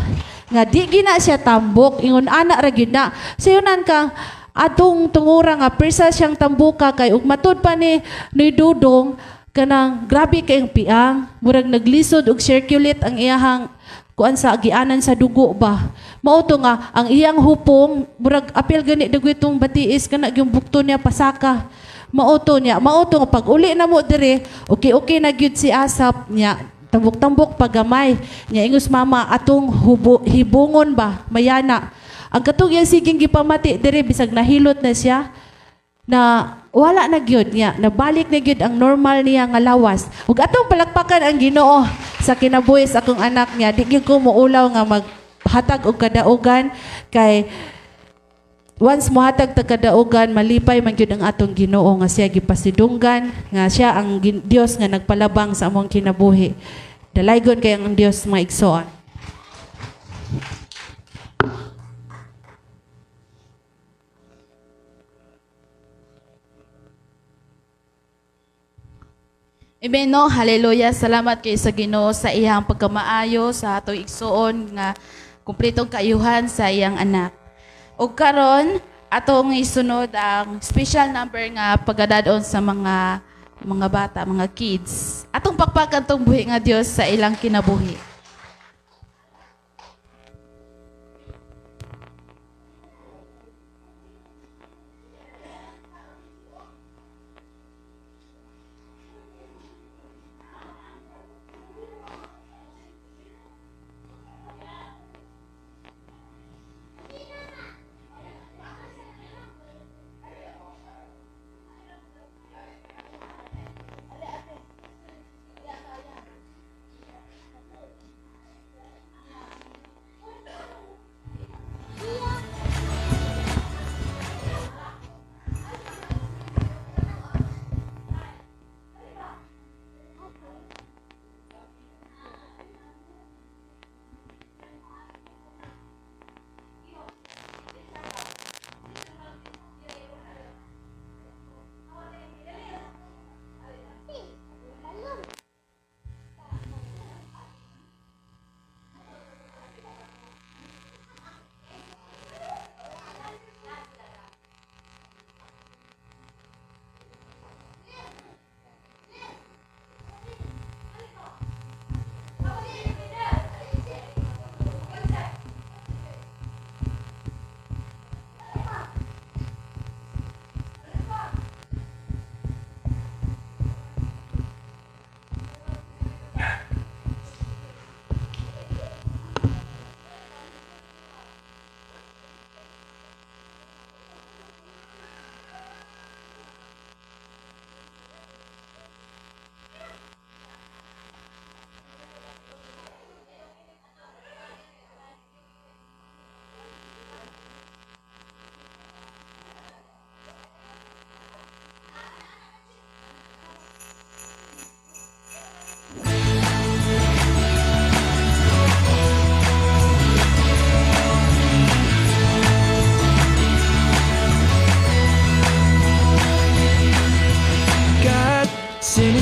Nga di gina siya tambok, ingon ana ra gyud na. Sayunan ka atong tungura nga persa siyang tambuka kay ug matud pa ni Dudong kanang grabe kay ang piang, murag naglisod og circulate ang iyahang kuan sa agianan sa dugo ba. Mao to nga ang iyang hupong murag apil gani dagoy itong batiis kana yung bukto niya pasaka. Mao to niya, mao to nga pag uli na mo dire, okay okay na gyud si Asap niya, tambok-tambok pagamay niya. Ingos mama atong hubo, hibungon ba mayana ang katong iyang siging gipamati dire bisag nahilot na siya na wala na gyud niya, nabalik na gyud ang normal niya nga lawas. Ug atong palakpakan ang Ginoo sa kinabuhi sa akong anak niya. Di gyud ko muulaw nga maghatag og kadaugan kay once mohatag ta kadaugan, malipay man gyud ang atong Ginoo nga siya gipasidunggan nga siya ang Dios nga nagpalabang sa among kinabuhi. Dalaygon kay ang Dios, mga igsoon. Amen, no? Hallelujah. Salamat kay sa Ginoo sa iyang pagkamaayo sa atong igsuon nga kumpletong kaayuhan sa iyang anak. Ug karon atong isunod ang special number nga pagadadon sa mga bata, mga kids. Atong pakpakan tong buhi nga Dios sa ilang kinabuhi.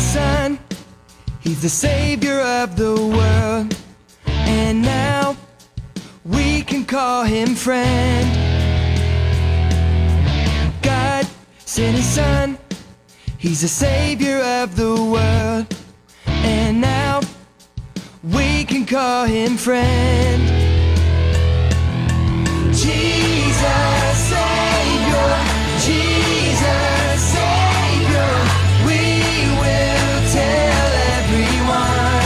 Son. He's the Savior of the world. And now we can call him friend. God sent his Son. He's the Savior of the world. And now we can call him friend. Jesus, Savior, Jesus, Savior, we will tell everyone.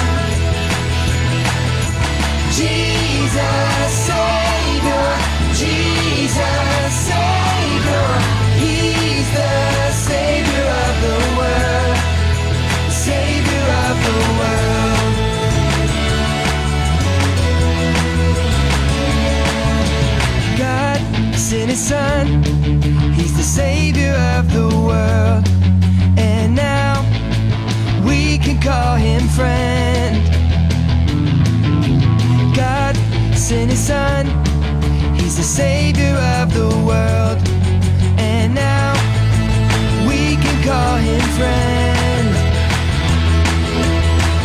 Jesus, Savior, Jesus, Savior, He's the Savior of the world, Savior of the world. God sent His Son, He's the Savior of the world, and now we can call Him friend. God sent His Son, He's the Savior of the world, and now we can call Him friend.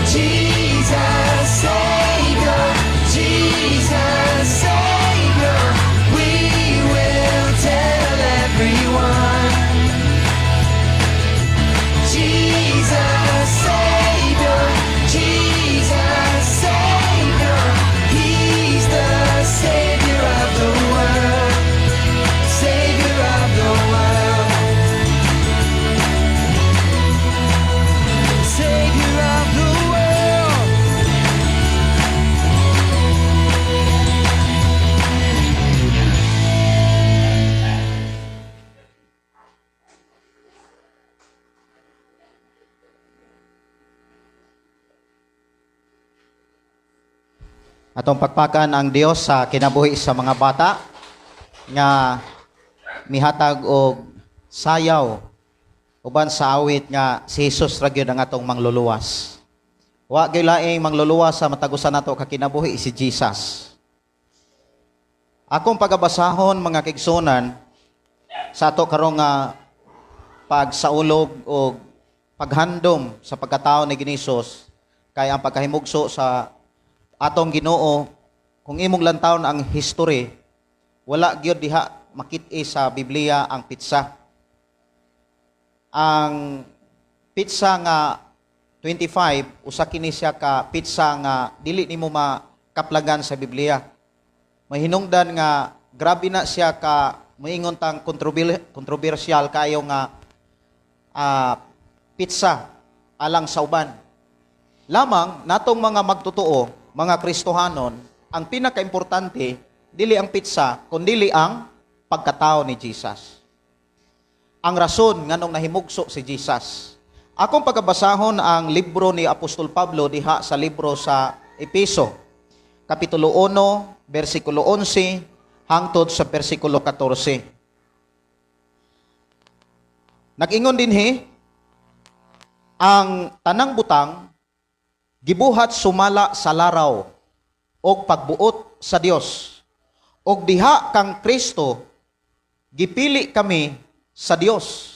Jesus, Savior, Jesus, Savior, we will tell everyone. Jesus, Savior, Jesus, Savior, He's the Savior of the world, Savior of the world, Savior of the world. Atong pakpakan ang Dios sa kinabuhi sa mga bata nga mihatag og sayaw uban sa awit nga si Jesus ra gyud ang atong mangluluwas. Wa gyud laing mangluluwas sa matag usa nato ka kinabuhi si Jesus. Akong pagabasahon, mga kaigsuonan, sa ato karong nga pagsaulog og paghandom sa pagkatao ni Ginisos kay ang pagkahimugso sa atong Ginoo, kung imong lantawon ang history, wala gyud diha makit-i sa Biblia ang pizza. Ang pizza nga 25, usa kini siya ka pizza nga dili nimo makaplagan sa Biblia. Mahinungdan nga grabe na siya ka moingon tang kontrobersyal kayo nga pizza alang sa uban. Lamang natong mga magtotoo, mga Kristohanon, ang pinakaimportante dili ang pizza kundili ang pagkatao ni Jesus. Ang rason nganong nahimugso si Jesus. Akong pagkabasahon ang libro ni Apostol Pablo diha sa libro sa Epeso, Kapitulo 1, versikulo 11 hangtod sa versikulo 14. Nag-ingon dinhi, ang tanang butang gibuhat sumala sa laraw og pagbuot sa Dios. Og diha kang Kristo gipili kami sa Dios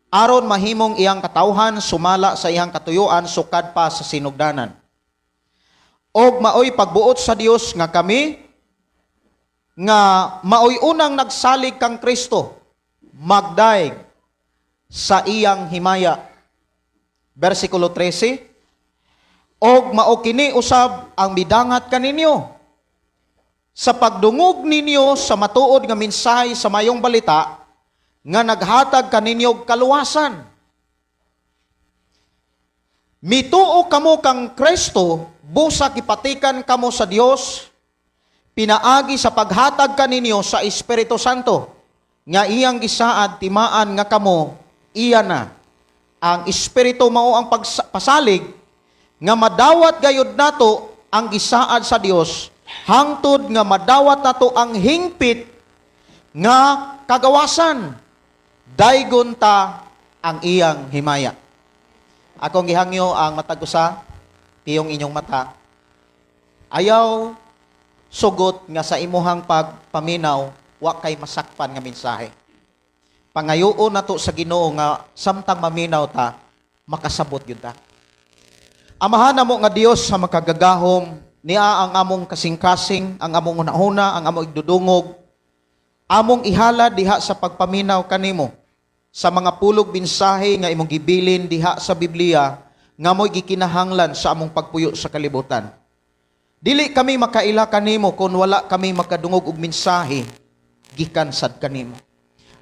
aron mahimong iyang katawhan sumala sa iyang katuyuan sukad pa sa sinugdanan. Og maoy pagbuot sa Dios nga kami nga maoy unang nagsalig kang Kristo magdaig sa iyang himaya. Versikulo 13, og mao kini usab ang midangat kaninyo sa pagdungog ninyo sa matuod nga mensahe sa mayong balita nga naghatag kaninyo og kaluwasan. Mituo kamo kang Kristo, busa gipatikan kamo sa Dios pinaagi sa paghatag kaninyo sa Espiritu Santo nga iyang gisaad timaan nga kamo iya na. Ang Espiritu mao ang pasalig nga madawat gayud nato ang gisaad sa Dios hangtod nga madawat nato ang hingpit nga kagawasan, daygon ta ang iyang himaya. Akong gihangyo ang matag usa, piyong inyong mata. Ayaw sugot nga sa imuhang pagpaminaw wa kay masakpan nga mensahe. Pangayoon nato sa Ginoo nga samtang maminaw ta, Makasabot gyud ta. Amahan namo nga Dios sa makagagahom, niya ang among kasing-kasing, ang among hunahuna, ang among igdudungog, among ihala diha sa pagpaminaw kanimo sa mga pulog mensahe nga imong gibilin diha sa Biblia nga mo'y gikinahanglan sa among pagpuyo sa kalibutan. Dili kami makaila kanimo kung wala kami makadungog og mensahe gikan sad kanimo.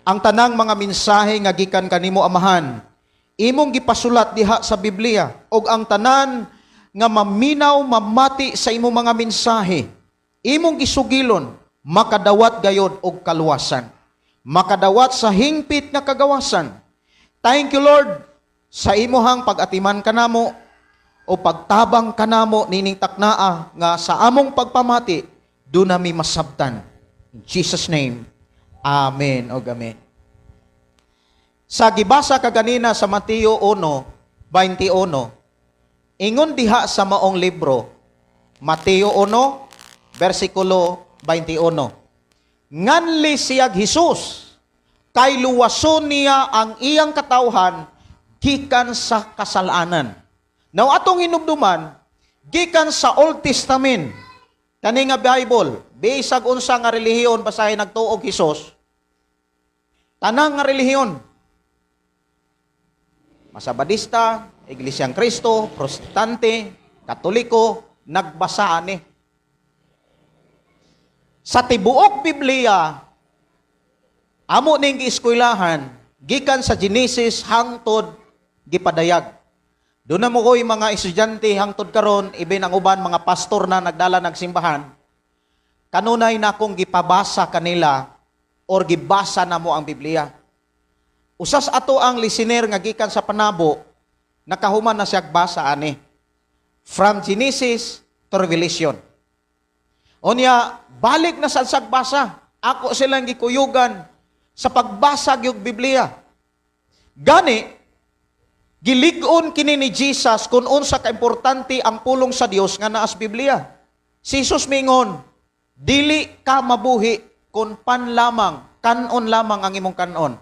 Ang tanang mga mensahe nga gikan kanimo, Amahan, imong gipasulat diha sa Biblia, ug ang tanan nga maminaw, mamati sa imong mga mensahe, imong gisugilon, makadawat gayod og kaluwasan. Makadawat sa hingpit nga kagawasan. Thank you, Lord, sa imuhang pag-atiman kanamo o pagtabang kanamo nining taknaa nga sa among pagpamati duna mi masabtan. In Jesus' name, Amen o amen. Sa gibasa kaganina sa Mateo 1:21, ingon diha sa maong libro, Mateo 1, versikulo 21, "Nganli siyag Hesus, kay luwason niya ang iyang katawhan gikan sa kasalanan." Now atong hinumduman, gikan sa Old Testament, kani nga Bible, bisag unsa nga relihiyon basahin nagtuog Hesus, tanang nga relihiyon, Masabadista, Iglesyang Kristo, Protestante, Katoliko, nagbasa ani. Sa tibuok Biblia, amo ning gieskwelahan gikan sa Genesis hangtod gipadayag. Duna man ko'y mga estudyante hangtod karon, even ang uban mga pastor na nagdala nagsimbahan. Kanunay na akong gipabasa kanila or gibasa na mo ang Biblia. Usas ato ang listener nga gikan sa Panabo, nakahuman na siya basa ani. From Genesis to Revelation. Unya, balik na sa basa. Ako silang gikuyugan sa pagbasa gyud Biblia. Gani, gilig-on kini ni Jesus kung unsa kaimportante ang pulong sa Dios nga naa sa Biblia. Si Jesus mingon, "Dili ka mabuhi kung pan lamang, kanon lamang ang imong kanon."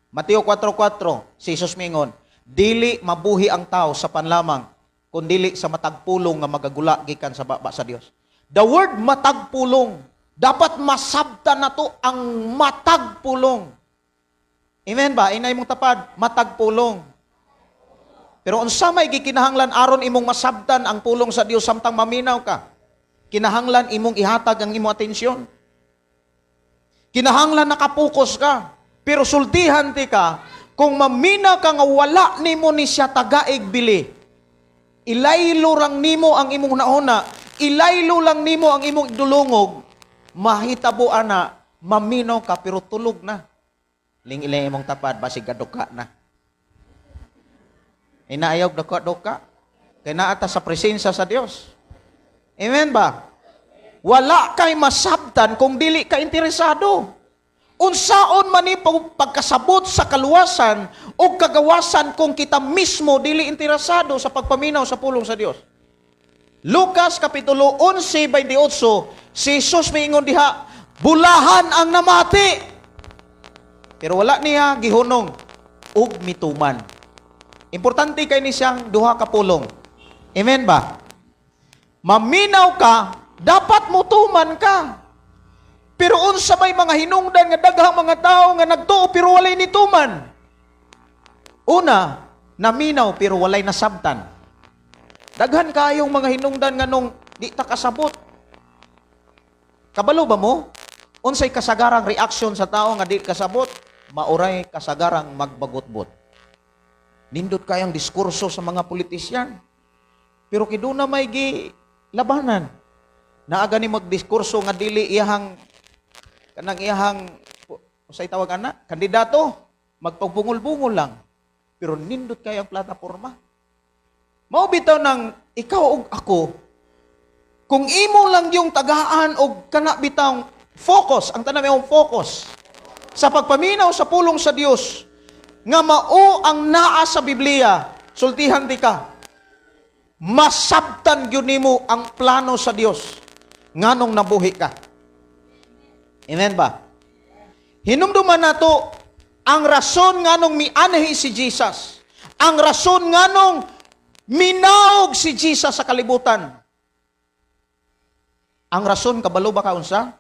Mateo 4:4, si Jesus mingon, "Dili mabuhi ang tao sa pan lamang, kun dili sa matag pulong nga magagula gikan sa baba sa Dios." The word "matag pulong", dapat masabtan nato ang matag pulong. Amen ba? Inay mong tapad, matag pulong. Pero unsa may gikinahanglan aron imong masabtan ang pulong sa Dios samtang maminaw ka? Kinahanglan imong ihatag ang imong atensyon. Kinahanglan nakapokus ka. Pero sultihan ti ka, kung maminaw ka nga wala nimo ni siya tagaig bili, ilaylo lang nimo ang imong nauna, ilaylo lang nimo ang imong dulungog, mahitabo ana, maminaw ka pero tulog na. Ling-ilay imong tapad, basig kaduka na. Inaayaw duka-duka. Kay naa ta sa presensya sa Dios. Amen ba? Wala kay masabtan kung dili ka interesado. Unsaon man ni pagkasabot sa kaluwasan o kagawasan kung kita mismo dili interesado sa pagpaminaw sa pulong sa Dios? Lucas Kapitulo 11:28, si Jesus miingon diha, "Bulahan ang namati." Pero wala niya gihunong ug mituman. Importante kay ni siyang duha ka pulong. Amen ba? Maminaw ka, dapat mutuman ka. Pero unsa may mga hinungdan nga daghang mga tao nga nagtuo pero walay nituman? Una, naminaw pero walay nasabtan. Daghan kayong mga hinungdan nga nung di ta kasabot. Kabalo ba mo? Unsay kasagarang reaksyon sa tao nga di kasabot? Mauray kasagarang magbagotbot. Nindot kayang diskurso sa mga politisyan. Pero kiduna may gi labanan. Naa gani magdiskurso nga dili iyahang kanang iyahang usay tawag ana, kandidato, magpagbungol-bungol lang. Pero nindot kayang plataporma. Mao bitaw nang ikaw ug ako, kung imo lang yung tagaan og kana bitang focus, ang tanan may focus sa pagpaminaw sa pulong sa Dios nga mao ang naa sa Biblia, sultihan di ka, masabtan gyud nimo ang plano sa Dios nganong nabuhi ka. Amen ba? Hinumduman nato ang rason nganong mianhi si Jesus. Ang rason nganong minaog si Jesus sa kalibutan. Ang rason, kabalo ba ka unsa?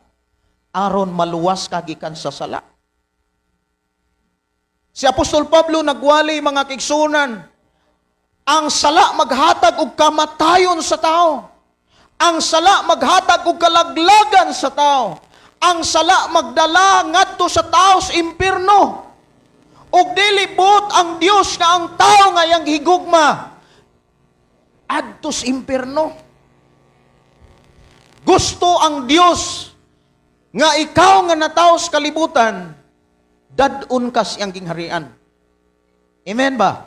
Aron maluwas ka gikan sa sala. Si Apostol Pablo nagwali, mga kaigsuonan, ang sala maghatag og kamatayon sa tao. Ang sala maghatag og kalaglagan sa tao. Ang sala magdala ngadto sa tao sa impierno. Ug dili buot ang Dios nga ang tao nga iyang higugma adto sa impierno. Gusto ang Dios nga ikaw nga natawo sa kalibutan, dad-on ka sa iyang gingharian. Amen ba?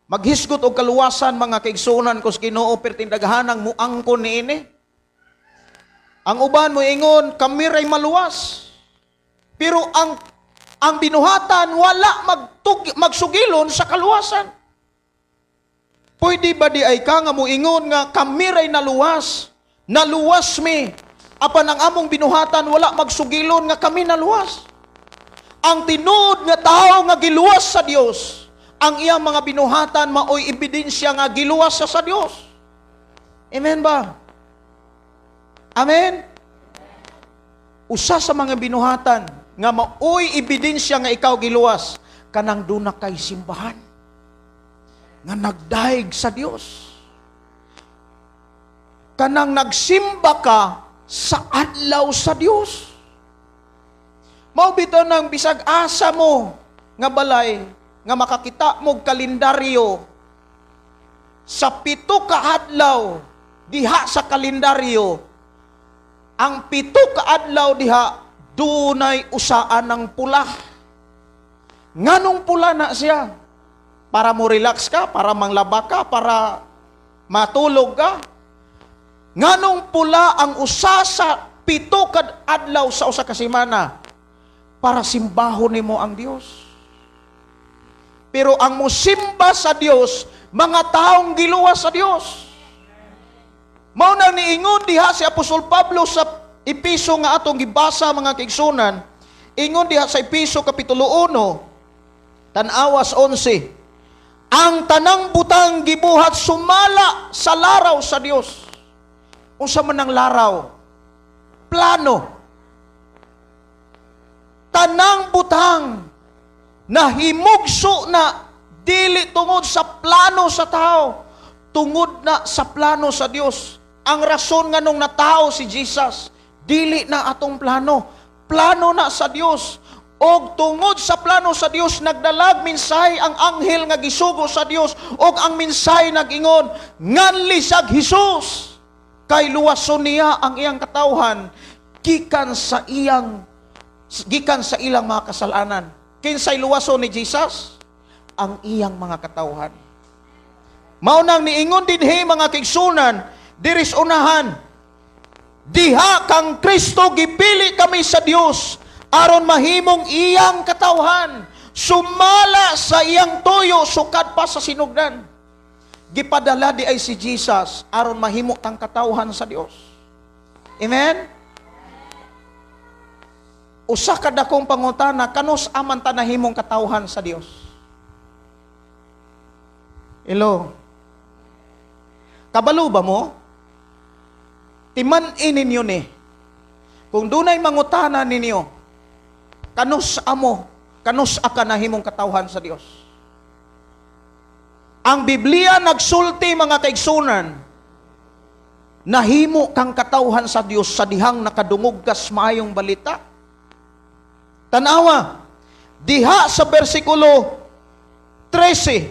Maghisgot og kaluwasan, mga kaigsuonan ko sa Ginoo, perting daghanang muangkon niini. Ang uban mo ingon, "Kami ray maluwas." Pero ang binuhatan wala magsugilon sa kaluwasan. Pwede ba diay ka nga muingon nga kami ray naluwas? Naluwas mi. Apan ang among binuhatan wala magsugilon nga kami naluwas. Ang tinuod nga tao nga giluwas sa Dios, ang iyang mga binuhatan maoy ebidensya nga giluwas siya sa Dios. Amen ba? Amen? Usa sa mga binuhatan nga maoy ebidensya nga ikaw giluwas, kanang duna kay simbahan nga nagdayeg sa Dios. Kanang nagsimba ka sa adlaw sa Dios. Mao bitaw nang bisag asa mo nga balay nga makakita mo kalendaryo, sa 7 ka adlaw diha sa kalendaryo, ang 7 ka adlaw diha dunay usaan ng pula. Nganong pula na siya? Para mo relax ka, para manglaba ka, para matulog ka. Nganong pula ang usa sa 7 ka adlaw sa usa ka semana? Para simbahon nimo ang Dios. Pero ang musimba sa Dios, mga taong giluwas sa Dios. Mao na niingon diha si Apostol Pablo sa Epeso nga atong gibasa, mga kaigsuonan, ingon diha sa Epeso kapitulo 1, tan-awas 11. Ang tanang butang gibuhat sumala sa laraw sa Dios. Unsa man ang laraw? Plano. Tanang butang nahimugso na dili tungod sa plano sa tao, tungod na sa plano sa Dios. Ang rason nga nung natao si Jesus, dili na atong plano, plano na sa Dios. Og tungod sa plano sa Dios, nagdalag mensahe ang anghel nga gisugo sa Dios, og ang mensahe nag-ingon, "Nganli siyag Jesus kay luwason niya ang iyang katawhan gikan sa ilang mga kasalanan." Kinsay luwason ni Jesus? Ang iyang mga katawhan. Mao nang niingon dinhi, mga kaigsuonan, diris unahan, diha kang Kristo gipili kami sa Dios aron mahimong iyang katawhan sumala sa iyang tuyo sukad pa sa sinugdan. Gipadala diay si Jesus aron mahimo tang katawhan sa Dios. Amen? Usa ka dakong pangutana, kanus-a man ta nahimong katawhan sa Dios? Hello. Kabalo ba mo? Timan-i ninyo ni. Kung dunay mangutana ninyo, kanus-a mo, kanus-a ka nahimong katawhan sa Dios? Ang Biblia nagsulti, mga kaigsuonan, nahimo kang katawhan sa Dios sa dihang nakadungog kas maayong balita. Tanawa, diha sa bersikulo 13,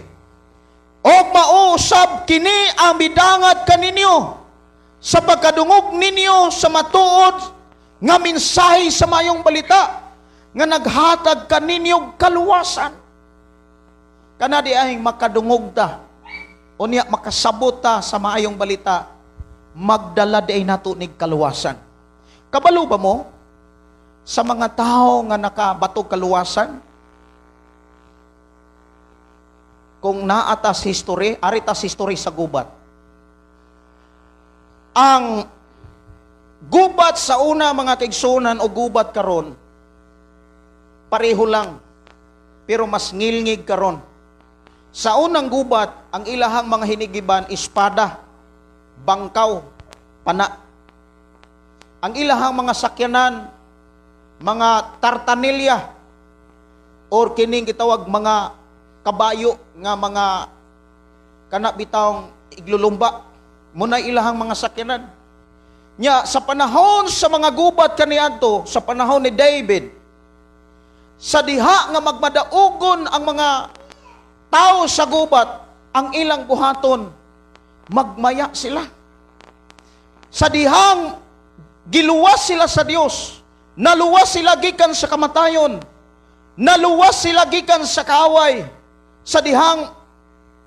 "Og mao usab kini ang midangat kaninyo sa pagkadungog ninyo sa matuod nga mensahe sa maayong balita nga naghatag kaninyo kaluwasan." Kana diay makadungog ta, unya makasabot ta sa maayong balita, magdala diay nato nig kaluwasan. Kabalo ba mo sa mga tao nga nakabatog kaluwasan? Kung naatas history, aritas history sa gubat. Ang gubat sa una, mga kaigsuonan, o gubat karon, pareho lang. Pero mas ngilngig karon. Sa unang gubat, ang ilahang mga hinigiban, espada, bangkaw, pana. Ang ilahang mga sakyanan, mga tartanilya, or kining gitawag mga kabayo nga mga kana bitawng iglulumba, muna ilahang mga sakyanan. Nya sa panahon sa mga gubat kaniadto, sa panahon ni David, sa diha nga magmadaugon ang mga tao sa gubat, ang ilang buhaton, magmaya sila. Sa dihang giluwas sila sa Dios, naluwas sila gikan sa kamatayon, naluwas sila gikan sa kaaway, sa dihang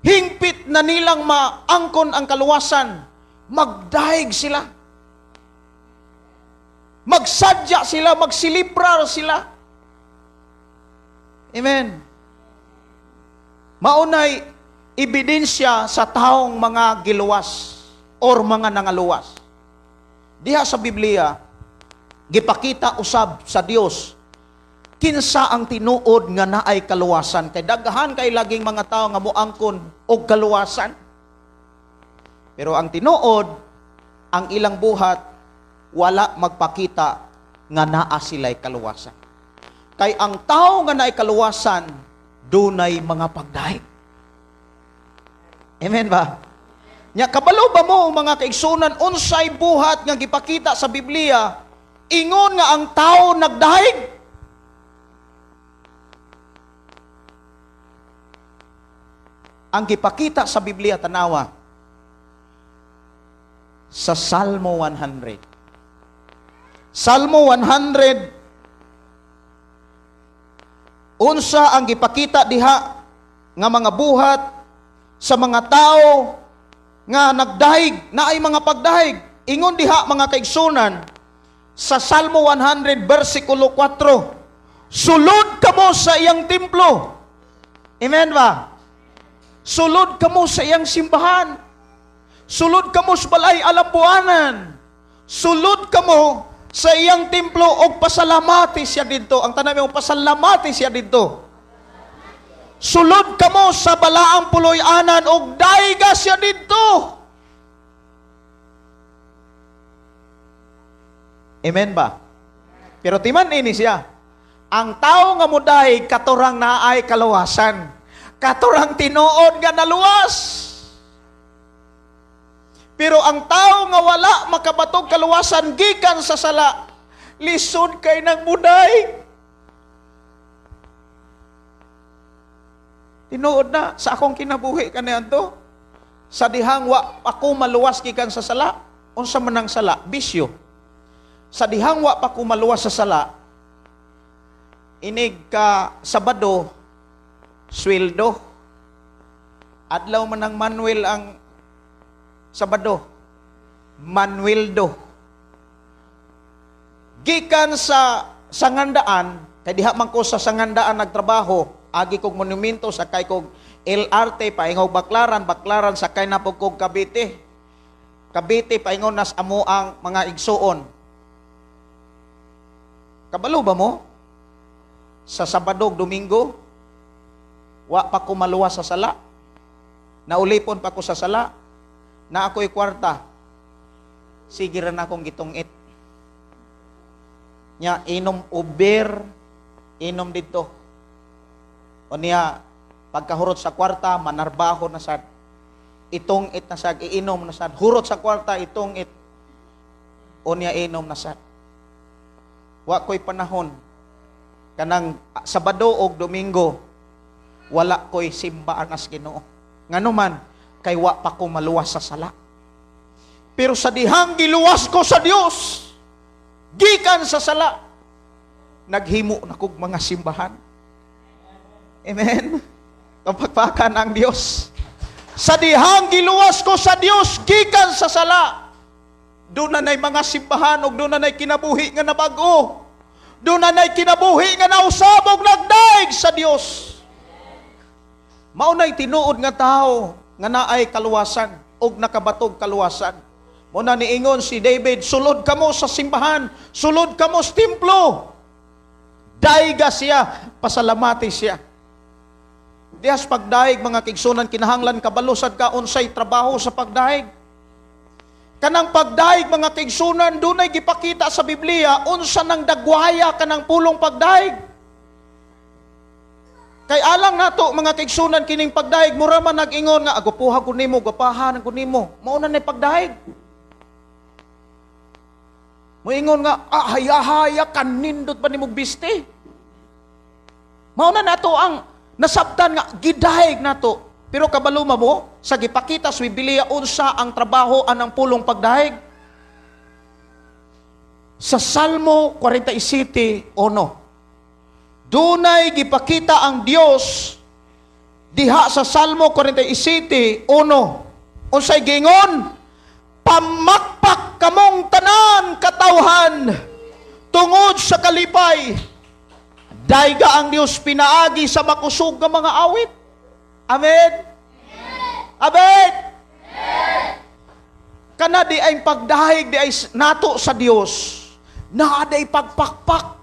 hingpit na nilang maangkon ang kaluwasan, magdahig sila. Magsadya sila, magsilibrar sila. Amen. Maunay ebidensya sa taong mga giluwas or mga nangaluwas. Diha sa Biblia, gipakita usab sa Dios kinsa ang tinuod nga naay kaluwasan, kay daghan kay laging mga tawo nga moangkon og kaluwasan. Pero ang tinuod, ang ilang buhat wala magpakita nga naa sila'y kaluwasan. Kay ang tao nga naay kaluwasan, dunay mga pagdahig. Amen ba? Nya kabalo ba mo, mga kaigsunan, unsay buhat nga gipakita sa Biblia ingon nga ang tao nagdahig? Ang gipakita sa Biblia, tanawa sa Salmo 100. Salmo 100, unsa ang gipakita diha nga mga buhat sa mga tao nga nagdahig, naay mga pagdahig? Ingon diha, mga kaigsunan, sa Salmo 100 versikulo 4, "Sulod kamo sa iyang templo." Amen ba? Sulod kamo sa iyang simbahan. Sulod kamo sa balay alambuanan. Sulod kamo sa iyang templo og pasalamati siya didto. Ang tanan mo, pasalamati siya didto. Sulod kamo sa balaang puloy-anan og dayga siya didto. Amen ba? Pero timan ini siya. Ang tao nga mudaig katurang naay kaluwasan. Katurang tinuod nga naluwas. Pero ang tao nga wala makabatog kaluwasan gikan sa sala, lisod kay nang mudaig. Tinuod na sa akong kinabuhi kaniadto. Sa dihang wa ako maluwas gikan sa sala, unsa man ang sala? Bisyo. Sa dihang wa pa ko maluwas sa sala, inig ka Sabado, sweldo. Adlaw man ang Manuel ang Sabado. Manueldo. Gikan sa Sangandaan, kay diha man ko sa Sangandaan nagtrabaho, agi kog monumento, sakay kog LRT paingog Baklaran, Baklaran sakay na pud kog Cavite. Cavite paingon nas amo ang mga igsuon. Kabalo ba mo? Sa Sabado ug Domingo, wa pa ko maluwas sa sala. Naulipon pa ko sa sala. Na ako'y kwarta. Sige ra na akong gitungit. Nya inom uber, inom dito. O niya, pagkahurot sa kwarta, manarbaho na sad. Itong it na sad, iinom na sad. Hurot sa kwarta, itong it. O niya, inom na sad. Wa ko'y panahon. Kanang Sabado og Domingo, wala ko'y simbaan as Ginoo. Ngano man, kay wa pa ko maluwas sa sala. Pero sa dihang giluwas ko sa Dios, gikan sa sala, naghimo na kog mga simbahan. Amen? Kapagpakan ang Dios. Sa dihang giluwas ko sa Dios, gikan sa sala, doon na na'y mga simbahan ug doon na na'y kinabuhi nga nabago. Doon na na'y kinabuhi nga nausab og nagdaig sa Dios. Mao na'y tinuod nga tao nga naay kaluwasan og nakabatog kaluwasan. Mao na niingon si David, "Sulod kamo sa simbahan, sulod kamo sa templo." Daiga siya, pasalamati siya. Dihas pagdayeg, mga kaigsuonan, kinahanglan kabalo sad ka unsay trabaho sa pagdayeg. Kanang pagdayeg, mga kaigsuonan, dunay gipakita sa Biblia unsa nang dagwaya kanang pulong pagdayeg. Kay alang nato, mga kaigsuonan, kining pagdayeg mura man nag-ingon nga agupuha ko nimo, gwapahan ko nimo. Mao na ni pagdayeg. Moingon nga, ah, haya-haya, kanindot ba nimo biste? Mao na nato ang nasabtan nga gidayeg nato. Pero kabalo mo sa gipakita sa Biblia unsa ang trabaho anang pulong pagdayeg. Sa Salmo 47:1. Dunay gipakita ang Dios diha sa Salmo 47:1. Unsay giingon? "Pamakpak kamong tanan katawhan tungod sa kalipay. Dayga ang Dios pinaagi sa makusog nga mga awit." Amen. Amen. Kana di ay pagdayeg di ay nato sa Dios. Naa day pagpakpak.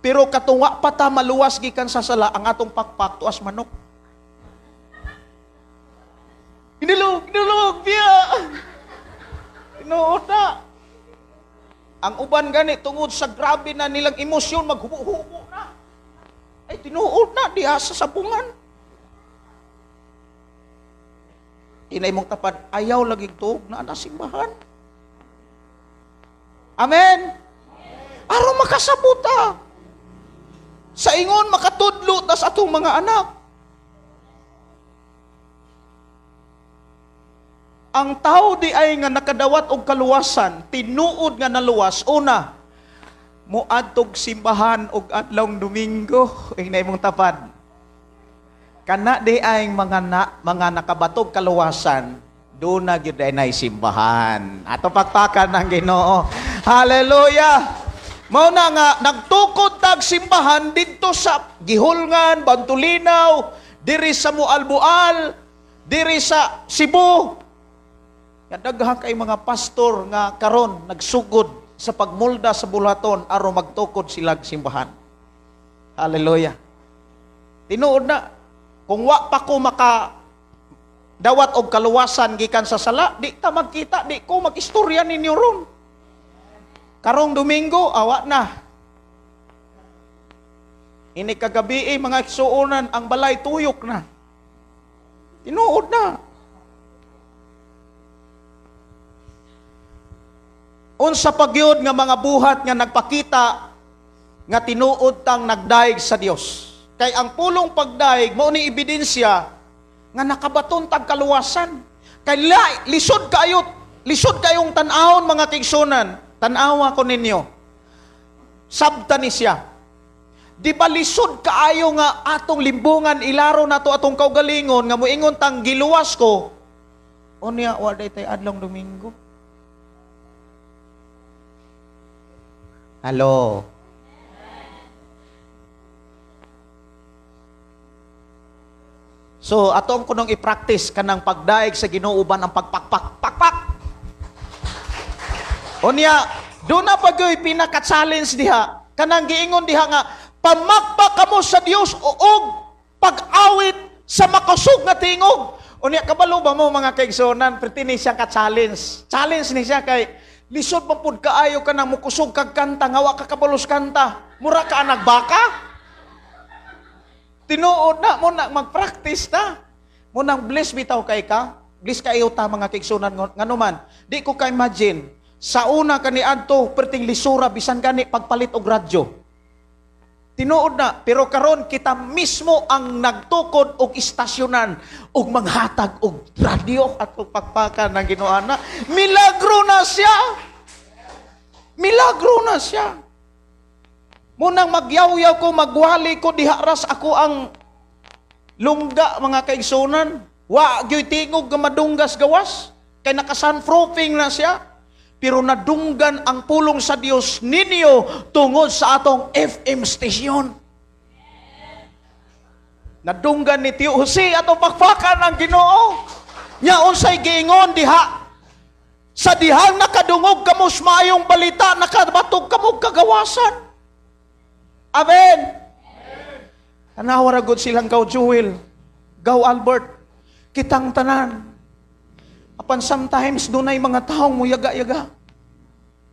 Pero katong wa pa ta maluwas gikan sa sala, ang atong pakpak tuas manok. Inilog, inilog, biya. Tinuod na. Ang uban gani tungod sa grabe na nilang emosyon, maghubo-hubo na. Ay, tinuod na diha sa sabungan. Inay mong tapad, ayaw lagi tuog na na simbahan. Amen. Aron makasabot ta. Sa ingon makatudlo tas atong mga anak. Ang tao di ay nga nakadawat og kaluwasan, tinuod nga naluwas, una, moadtog simbahan og adlawng Domingo, ingna imong tapad. Kana di ay mga nakabatog kaluwasan, duna gyud ay nay simbahan. Ato pakpakan ng Ginoo. Hallelujah! Mao na nga nagtukod tag simbahan didto sa Gihulngan, Bantulinaw, diri sa Mualbual, diri sa Cebu. Nga daghan kay mga pastor nga karon nagsugod sa pagmulda sa bulaton aron magtukod silag simbahan. Hallelujah. Tinuod na, kung wa pa ko maka dawat og kaluwasan gikan sa sala, di ta magkita, di ko magistorya ninyo ron. Karong Domingo, awa na. Ini kagabi, mga igsuonan, ang balay tuyok na. Tinuod na. Unsa pagyud nga mga buhat nga nagpakita nga tinuod tang nagdaig sa Dios? Kay ang pulong pagdaig mao ni ebidensya nga nakabaton tag kaluwasan. Kay lisod kayo, lisod kayong tan-awon, mga kaigsuonan. Tan-awa ko ninyo. Sabta ni siya. Di ba lisod kaayo nga atong limbungan, ilaro nato atong kaugalingon nga moingon tang giluwas ko? Unya wa day tay adlong Domingo. Hello. So atong kunong i-practice kanang pagdaig sa Ginoo uban ang pagpakpak. Pakpak. Unya, doon na pagyoy pinaka-challenge diha. Kanang giingon diha nga pamakpak kamo sa Dios og pag-awit sa makusog nga tingog. Unya, kabalo ba mo, mga kaigsuonan, perti ni siya ka-challenge. Challenge ni siya kay lisod man pud kaayo ka nang mukusog kag kanta nga wa ka kabalos kanta. Mura ka nagbaka. Tinuod na mo na mag-practice ta. Mo nang bless bitaw kay ka. Bless kayo ta, mga kaigsuonan, ngano man. Di ko ka-imagine sa una kaniadto perting lisura bisan gani pagpalit og radyo. Tinuod na, pero karon kita mismo ang nagtukod og istasyonan og manghatag og radyo at og pakpakan ng Ginoo na. Milagro na siya. Milagro na siya. Munang magyawyaw ko, magwali ko, diha ras ako ang lungga, mga kaigsunan. Wa gyoy tingog nga madunggas gawas. Kay naka-soundproofing na siya. Pero nadunggan ang pulong sa Dios ninyo tungod sa atong FM station. Nadunggan ni Tio Jose, atong pakpakan ang Ginoo. Nya unsay giingon diha? Sa dihang nakadungog kamo sa maayong balita, nakabatog kamo kagawasan. Amen. Tanawa ra gud silang Gaw Jewel, Gaw Albert, kitang tanan. Apan sometimes dunay mga taong muyaga-yaga.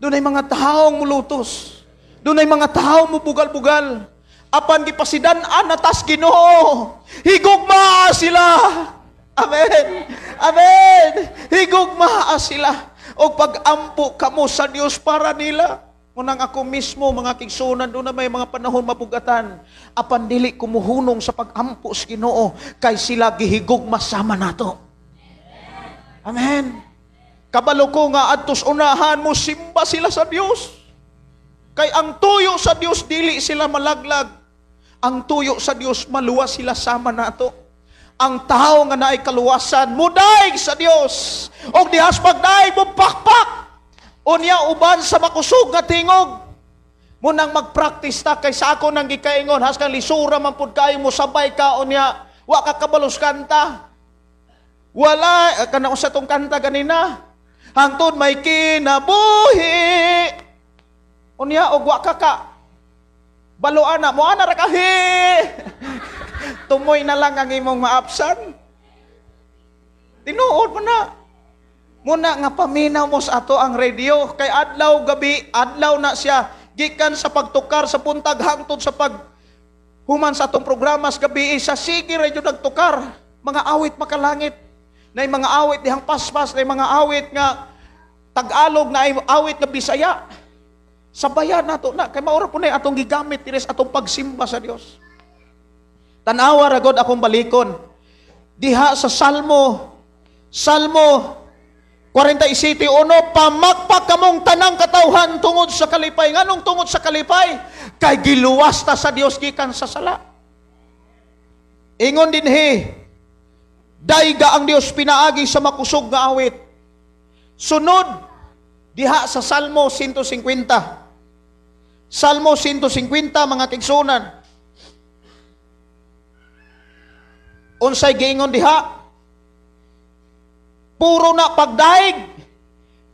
Dunay mga taong mulutos. Dunay mga taong mubugal-bugal. Apan gipasidan-an na tas Ginoo. Higugmaa sila. Amen. Amen. Higugmaa sila. O pag-ampo kamo sa Dios para nila. Munang ako mismo, mga kaigsuonan, duna may mga panahon mabugatan. Apan dili ko muhunong sa pag-ampo sa Ginoo kay sila gihigugma sama nato. Amen. Kabalo ko nga adtos unahan mo simba sila sa Dios. Kay ang tuyo sa Dios, dili sila malaglag. Ang tuyo sa Dios, maluwas sila sama nato. Ang tao nga naay kaluwasan mudaig sa Dios. Og dihas pagdaig mo pakpak. Unya uban sa makusog nga tingog. Munang mag-practice ta kay sa ako nang gikaingon haskan lisura man pud kayo mo sabay ka, unya wa ka kabalos kanta. Wala kana usa tong kanta ganina. Hangtod may kinabuhi. Unya og wa ka ka balo ana mo, ana ra ka hi. Tumoy na lang ang imong maapsan. Tinuod mo na. Muna nga paminaw mo sa ato ang radio kay adlaw gabi, adlaw na siya gikan sa pagtukar sa puntag hangtod sa pag human sa atong programa sa gabi, sa sige radio nagtukar mga awit makalangit. Na mga awit dihang paspas, na mga awit nga Tagalog, na awit nga Bisaya. Sabayan nato na kay maura po na atong gigamit diri sa atong pagsimba sa Dios. Tan-awa ra god akong balikon diha sa Salmo 47:1, "Pamakpak kamong tanang katawhan tungod sa kalipay." Nganong tungod sa kalipay? Kay giluwas ta sa Dios gikan sa sala. Ingon dinhi, dayga ang Dios pinaagi sa makusog nga awit. Sunod diha sa Salmo 150. Salmo 150, mga kaigsuonan. Unsay giingon diha? Puro na pagdaig.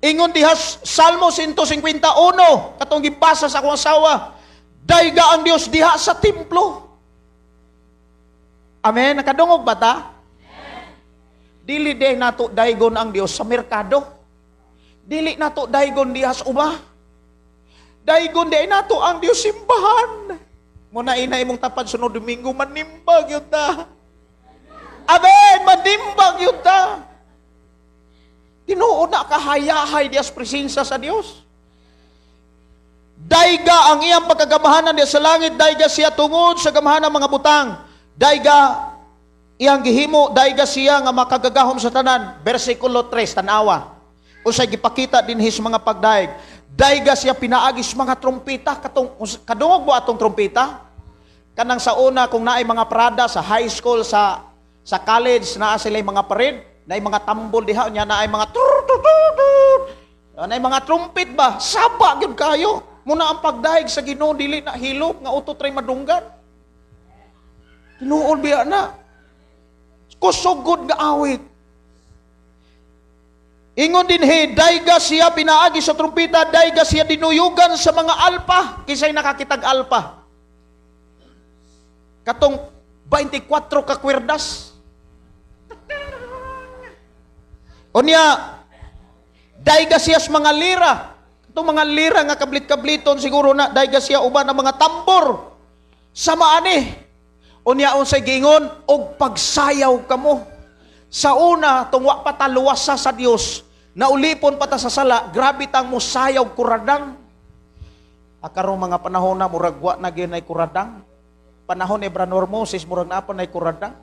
Ingon diha Salmo 151, katong gibasa sa akong asawa. Dayga ang Dios diha sa templo. Amen. Nakadungog ba ta? Dili de nato daygon ang Dios sa merkado. Dili nato daygon diha sa uba. Daygon di nato ang Dios simbahan. Muna ina imong tapad sunod Domingo, manimbag yun ta. Amen, manimbag yun ta. Tinuod na kahayahay diya sa presensya sa Dios. Dayga ang iyang pagkagamahanan diya sa langit, dayga siya tungod sa gamahanan mga butang. Dayga iyang gihimo, dayga siya nga makagagahom sa tanan. Versikulo 3, tanawa. Usay gipakita dinhi sa mga pagdaig. Dayga siya pinaagi sa mga trompeta. Katong, kadungog mo atong trompeta? Kanang sa una, kung naay mga prada sa high school, sa college, naa sila mga parade, naay mga tambol diha, nya naay mga tur tur tur tur. Naay mga trumpet ba? Saba gyud kayo. Muna ang pagdaig sa Ginoo dili na hilom nga utot ray madunggan. Tinuod biya na. Kusugod nga awit. Ingon dinhi, dayga siya pinaagi sa trumpeta, dayga siya dinuyugan sa mga alpa. Kisay nakakitag alpa? Katong 24 ka kwerdas. Unya, dayga siya sa mga lira. Itong mga lira nga kablit-kabliton siguro na, dayga siya uban ang mga tambor. Sama ani. Unya unsay giingon, og pagsayaw kamo. Sa una, tungwa pa ta luwasa sa Dios, naulipon pa ta sa sala, grabe tang mosayaw kuradang. Akarong mga panahon na murag wa na gyud nay kuradang. Panahon ni Branor Moses, murag naa pa nay kuradang.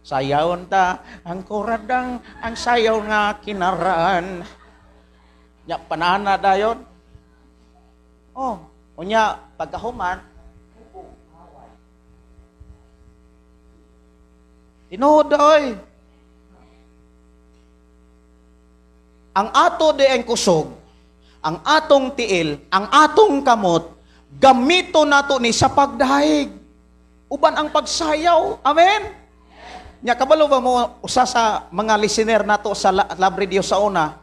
Sayaw ta ang kuradang, ang sayaw nga kinaran. Nya panana dayon. Oh, unya pagkahuman tinuod oy. Ang ato di ang kusog, ang atong tiil, ang atong kamot, gamito nato ni sa pagdahig. Uban ang pagsayaw. Amen? Nya kabalo ba mo usa sa mga listener nato sa Love Radio sa una,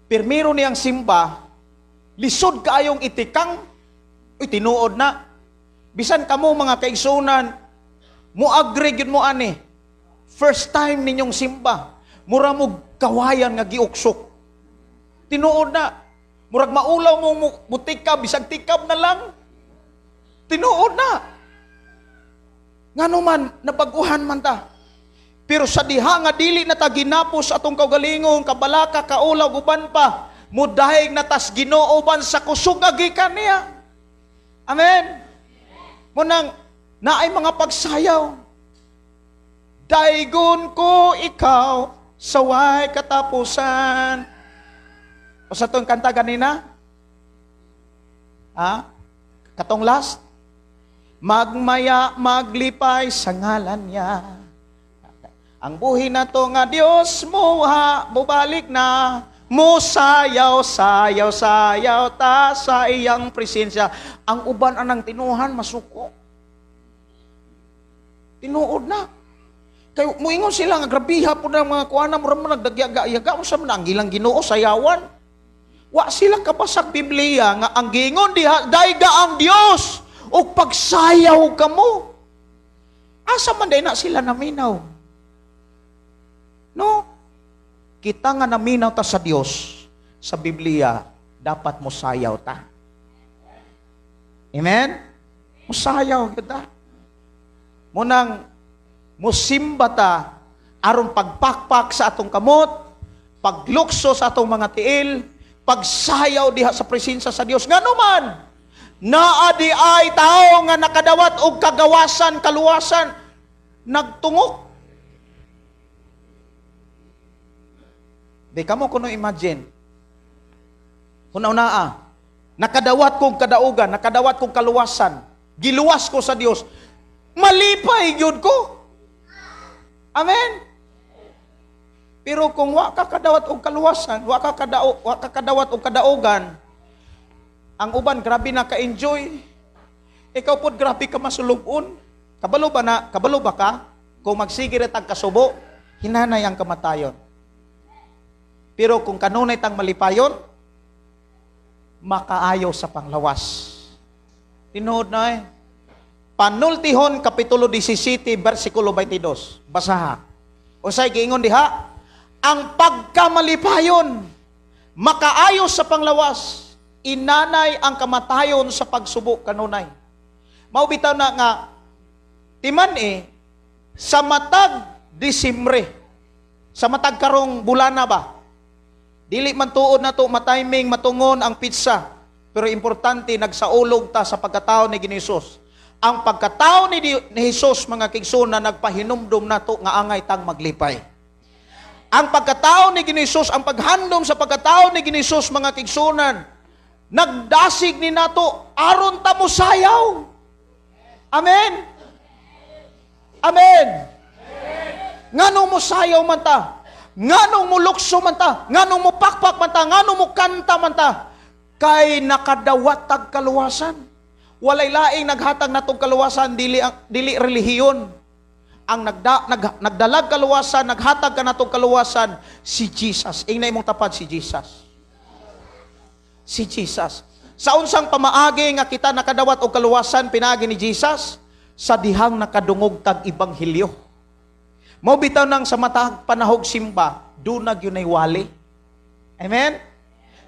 pirmiro niyang simba, lisod kaayong itikang, uy, tinuod na. Bisan kamo mga kaigsunan, Mo agree gyud mo ani. First time ninyong simba, mura mo kawayan nga giuksok. Tinuod na. Murag maulaw mo mutikab, bisag tikab na lang. Tinuod na. Ngano man, nabaguhan man ta. Pero sa diha nga dili na ta ginapos atong kaugalingong, kabalaka, kaulaw, uban pa, mudahig na tas Ginoo ban sa kusog nga gikan niya. Amen. Munang naay mga pagsayaw. Daygon ko ikaw sa way katapusan. O sa itong kanta ganina? Ha? Katong last? Magmaya, maglipay sa ngalan niya. Ang buhi na to nga Dios muha, mubalik na. Musayaw, sayaw, sayaw ta sa iyang presensya. Ang uban anang tinuhan, masuko. Tinuod na. Kay muingon sila nga grabiha po ng mga kuana, mura mo nagdagyaga-yaga, unsa man ang ilang Ginoo sayawan. Wa sila kabasag Biblia nga ang giingon diha dayga ang Dios ug pagsayaw kamo. Asa man day na sila naminaw? No? Kita nga naminaw ta sa Dios sa Biblia, dapat mo sayaw ta. Amen? Musayaw kita. Munang musimba ta aron pagpakpak sa atong kamot, paglukso sa atong mga tiil, pagsayaw diha sa presensya sa Dios. Ngano man, naa di ay tao nga nakadawat og kagawasan, kaluwasan, nagtungok. Di kamo kuno imagine. Una-unaa, nakadawat kog kadaugan, nakadawat kog kaluwasan, giluwas ko sa Dios, malipay gyud ko. Amen. Pero kung wa ka kadawat og kaluwasan, wa ka kadawat og kadaugan, ang uban grabe na ka-enjoy. Ikaw pod grabe ka masulubon. Kabalo ba na, kabalo ba ka? Kung magsige ra tag kasubo, hinanay ang kamatayon. Pero kung kanunay tang malipayon, makaayo sa panglawas. Tinuod na eh. Panultihon, Kapitulo 17, versikulo 22. Basaha. Unsay giingon diha? Ang pagkamalipayon, makaayo sa panglawas, inanay ang kamatayon sa pagsubo kanunay. Mao bitaw na nga, timan eh, sa matag Disyembre, sa matag karong bulana ba, dili man tuod na to matiming matungon ang pizza, pero importante nagsaulog ta sa pagkatao ni Ginoong Hesus. Ang pagkatao ni Jesus, mga kigsuna, nagpahinumdum nato nga angay tang maglipay. Ang pagkatao ni Ginoong Hesus, ang paghandom sa pagkatao ni Ginoong Hesus, mga kigsunan, nagdasig ni nato aron ta mosayaw. Amen. Amen. Nganong mosayaw man ta? Nganong mulukso man ta? Nganong mupakpak man ta? Nganong mukanta man ta? Kay nakadawat tag kaluwasan. Walay laing naghatag natong kaluwasan, dili dili relihiyon. Ang nagdalag kaluwasan, naghatag kanatong kaluwasan, si Jesus. Ingna imong tapad si Jesus. Si Jesus. Sa unsang pamaagi nga kita nakadawat og kaluwasan pinaagi ni Jesus, sa dihang nakadungog tag ebanghelyo. Mao bitaw nang sa matag panahog simba, duna gyud nay wali. Amen?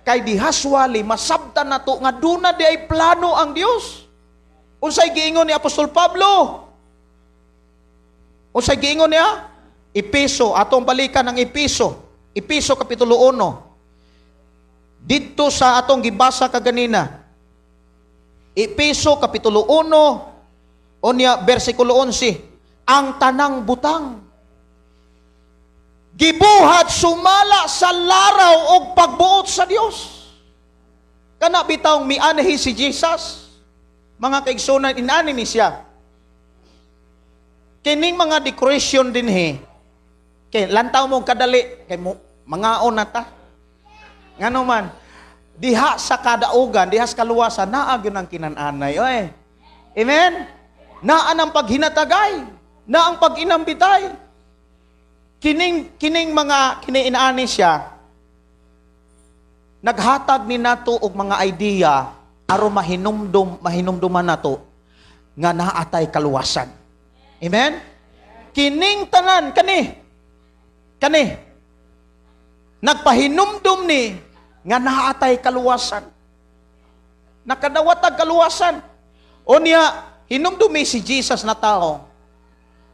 Kay dihas wali, masabtan nato nga duna di ay plano ang Dios. Unsay giingon ni Apostol Pablo? Unsay giingon niya? Epeso, atong balikan ang Epeso. Epeso Kapitulo 1. Didto sa atong gibasa kaganina. Epeso Kapitulo 1, unya bersikulo 11. Ang tanang butang gibuhat sumala sa laraw og pagbuot sa Dios. Kana bitawng mianhi si Jesus, mga kaigsunan, inani ni siya. Kining mga decoration dinhi, kay lantaw mo kadali, kay mo mangaon na ta. Ngano man, diha sa kadaugan, diha sa kaluwasan, naa gyud ang kinan-anay. Oy. Amen? Naa ang paghinatagay, naa ang pag-inambitay. Kining mga kiniinaani siya, naghatag ni nato og mga idea aron mahinumduman nato nga naatay kaluwasan. Amen? Kining tanan kani kani nagpahinumdum ni nga naatay kaluwasan. Nakadawat ang kaluwasan. O niya, hinumdumi si Jesus na tao,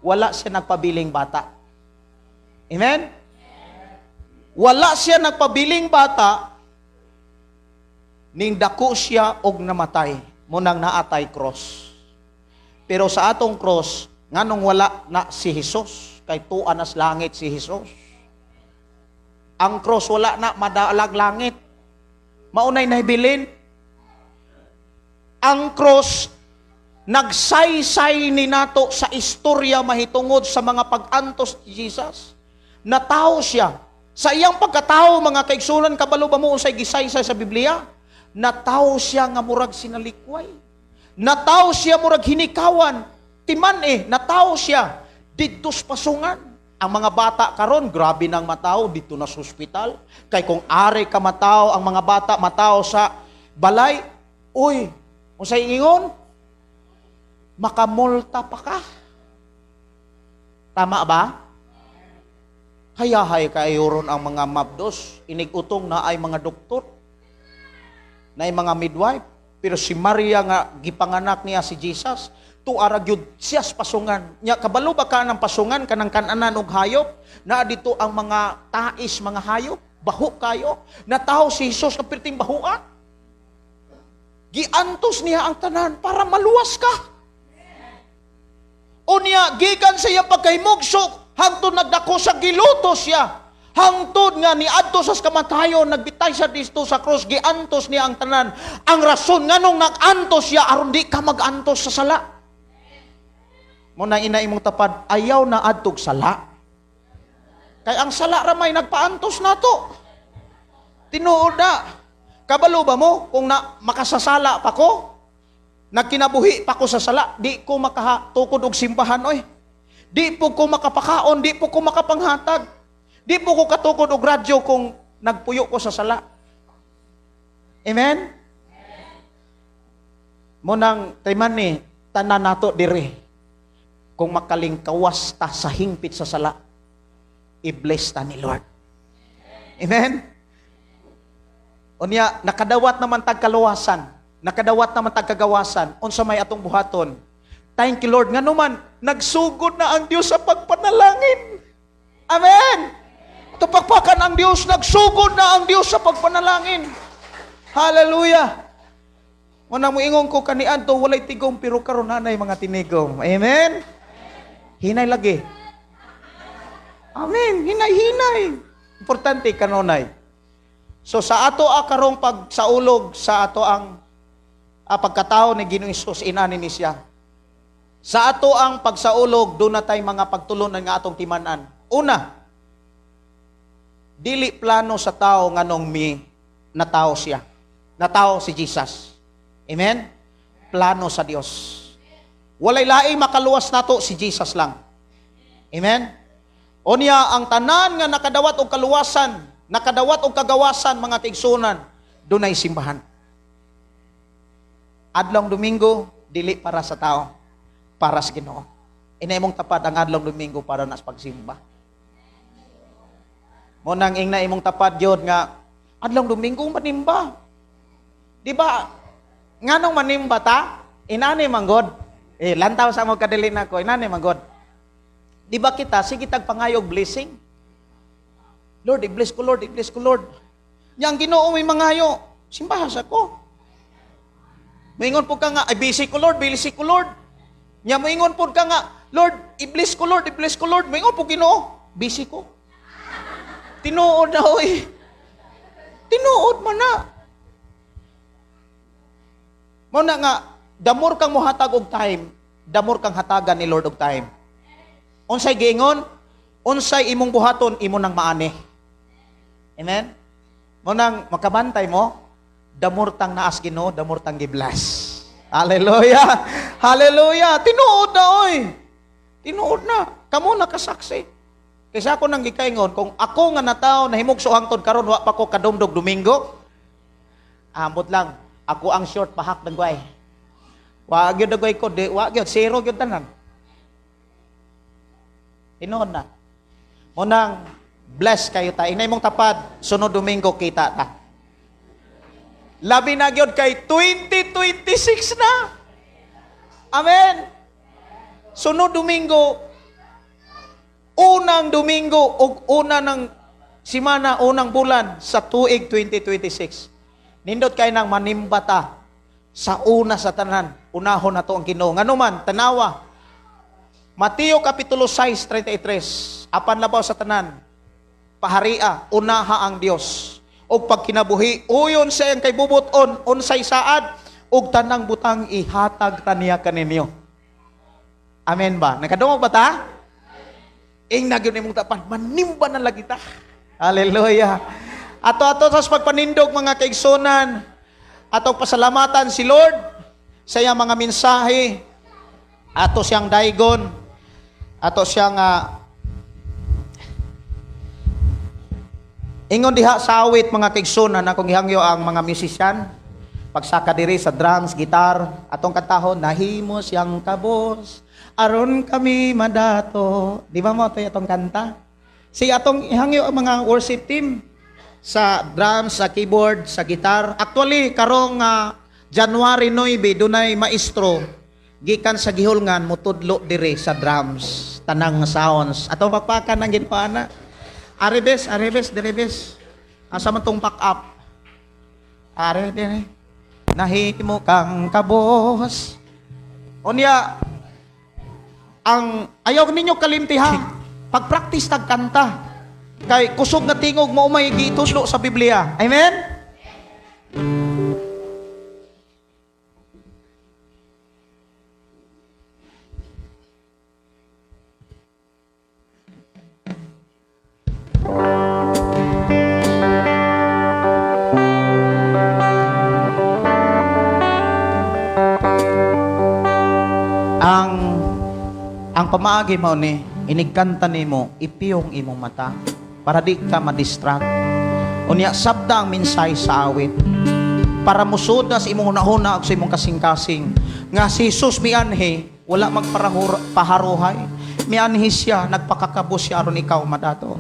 wala siya nagpabiling bata. Amen? Wala siya nagpabiling bata, ning dako siya og namatay, munang naatay cross. Pero sa atong cross, nganong wala na si Jesus, kay tuan nas langit si Jesus. Ang cross wala na madalag langit. Maunay nahibilin. Ang cross nagsaysay ni nato sa istorya mahitungod sa mga pag-antos ni Jesus. Natawo siya. Sa iyang pagkatao, mga kaigsunan, kabalo ba mo unsay gisaysay sa Biblia? Natawo siya nga murag sinalikway. Natawo siya murag hinikawan. Timan eh, natawo siya didto sa pasungan. Ang mga bata karon grabe nang matawo dito na sa ospital. Kay kung ari ka matawo, ang mga bata matawo sa balay, uy, unsay ingon? Makamulta pa ka. Tama ba? Hayahay kayo ron ang mga mabdos, inig-utong na ay mga doktor, na ay mga midwife. Pero si Maria nga gipanganak niya si Jesus, tuara gyud siya sa pasungan. Nya kabalo ba ka ng pasungan kanang kananan og hayop? Na dito ang mga tais mga hayop, baho kayo. Natawo si Jesus nga perting bahoa. Giantos niya ang tanan para maluwas ka. O niya, gikan sa iyang pagkahimugso, hangtod nagdako sa giluto siya. Hangtod nga niadto sa kamatayon, nagbitay siya dito sa cross, giantos niya ang tanan. Ang rason nganong nag-antos siya, aron di ka mag-antos sa sala. Muna ina imong tapad, ayaw na adtog sala. Kay ang sala ramay nagpaantos nato. Tinuod na. Kabalo ba mo kung na makasasala pa ko? Nagkinabuhi pa ko sa sala, di ko makatukod og simbahan oy. Di po ko makapakaon, di po ko makapanghatag. Di po ko katukod og radyo kung nagpuyo ko sa sala. Amen? Munang timan ni tanan nato diri. Kung makalingkawas ta sa hingpit sa sala, i-bless ta ni Lord. Amen? Unya, nakadawat naman tag kaluwasan, nakadawat naman tag kagawasan, unsa may atong buhaton. Thank you, Lord. Ngano man, nagsugod na ang Dios sa pagpanalangin. Amen. Tupakpakan ang Dios, nagsugod na ang Dios sa pagpanalangin. Hallelujah. Muna mo ingon ko kaniadto walay tigom pero karon nanay mga tinigom. Amen. Hinay lagi. Amen. Hinay-hinay. Importante kanunay. So sa ato a karong pagsaulog sa ato ang pagkatao ni Ginoong Hesus, inani ni siya. Sa ato ang pagsaulog, doon na tay mga pagtulunan nga atong timanan. Una, dili plano sa tao nganong mi natao siya. Natao si Jesus. Amen? Plano sa Dios. Walay laing makaluwas nato, si Jesus lang. Amen? O niya, ang tanan nga nakadawat og kaluwasan, nakadawat og kagawasan, mga kaigsunan, dunay simbahan. Adlong Domingo, dili para sa tao, para sa Ginoo. Ina imong tapad ang adlong Domingo para na sa pagsimba. Mo nang ingna imong tapad yun nga adlong Domingo manimba. Di ba? Nganong manimba ta? Inani manggod. Eh lantaw sa mo kadili nako, inani manggod. Di ba kita sige tag pangayog blessing? Lord, i-bless ko, Lord, i-bless ko, Lord. Nya ang Ginoo may mangayo, simbaha sa ko. Moingon po ka nga, ay busy ko, Lord, busy ko, Lord. Nya moingon po ka nga, Lord, i-bless ko, Lord, i-bless ko, Lord. Moingon po Ginoo, busy ko. Tinuod na, oy. Tinuod man na. Mao na nga, damor kang mohatag og time, damor kang hatagan ni Lord og time. Unsay giingon? Unsay imong buhaton, imo nang maani. Amen? Mao nang makabantay mo, damor tang naas Ginoo, damor tang gi-bless. Hallelujah! Hallelujah! Tinuod na, oy! Tinuod na. Kamo nakasaksi. Kaysa ako nang gikaingon, kung ako nga natawo nahimugso hangtod karon wa pa ko kadumdog Domingo, ambot lang, ako ang short pahak dagway. Wa gyud dagway ko, di, wa gyud, zero gyud tanan. Tinuod na. Munang bless kayo ta. Inay mong tapad, sunod Domingo kita ta. Labi na gyud kay 2026 na. Amen. Sunod Domingo, unang Domingo ug una ng simana, unang bulan sa tuig 2026. Nindot kay nang manimba ta sa una sa tanan. Unahon na to ang Ginoo. Ngano man, tanawa. Mateo Kapitulo 6:33. Apan labaw sa tanan, paharia, unaha ang Dios. Og pagkinabuhi, uyon sa iyang kay bubuton, unsay saad, ug tanang butang ihatag ra niya kaninyo. Amen ba? Nakadungog ba ta? Ing nagyun imong tapan, manimba na lagi ta. Hallelujah. Ato-ato sa pagpanindog, mga kaigsunan, atong pasalamatan si Lord sa iyang mga mensahe, ato siyang daigon, ato siyang ingon diha sa awit, mga kaigsunan, akong gihangyo ang mga musician pagsaka diri sa drums, gitar, atong kantahon, "Nahimo siyang kabos aron kami madato." Di ba mo ito atong kanta? Si atong ihangyo ang mga worship team sa drums, sa keyboard, sa gitar. Actually, karong January 9, dunay maestro gikan sa Gihulngan mutudlo diri sa drums, tanang sounds. Atong pakpakan ang Ginoo ana. Arebes, arebes, direbes. Asa man tong pack up? Are dire. Nahimo kang kabos. Unya, ang ayaw ninyo kalimti ha. Pag-practice tag kanta. Kay kusog nga tingog mo may gitudlo sa Biblia. Amen? Ang pamaagi mo ni inigkanta nimo, ipiyong imong mata para di ka ma-distract. Unya sabta ang mensahe sa awit para musud na sa imong hunahuna ug sa imong kasing-kasing nga si Jesus mianhi, wala magpaharuhay, mianhi siya, nagpakakabos siya aron ikaw madato.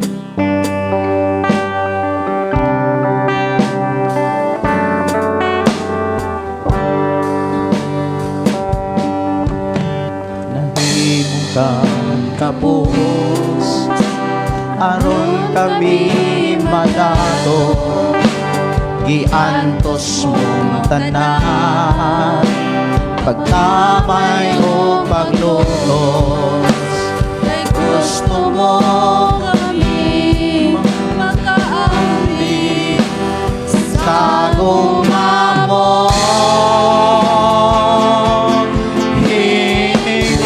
Nahimo kang kabos aron kami madato, giantos mong tanan, pagkamay o paglutos. Kay gusto mo kami makaambit sa gugma mo higpit.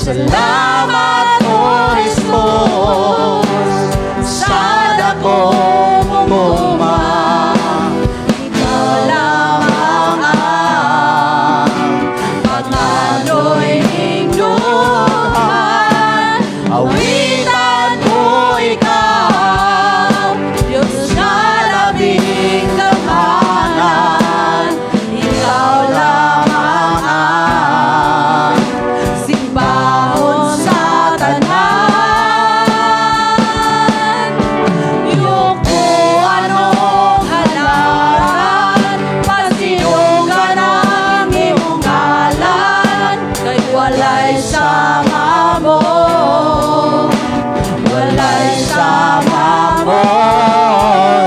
Salamat, O Jesus, sa dakong gugma. Ikaw lamang ang pangandoy ningduhan. Awitan ko ikaw, Diyos na labing gamhanan. Ikaw lamang ang simbahon sa tanan. Yukuan og halaran, pasidunggan ang imong ngalan, kay walay sama mo, walay sama mo,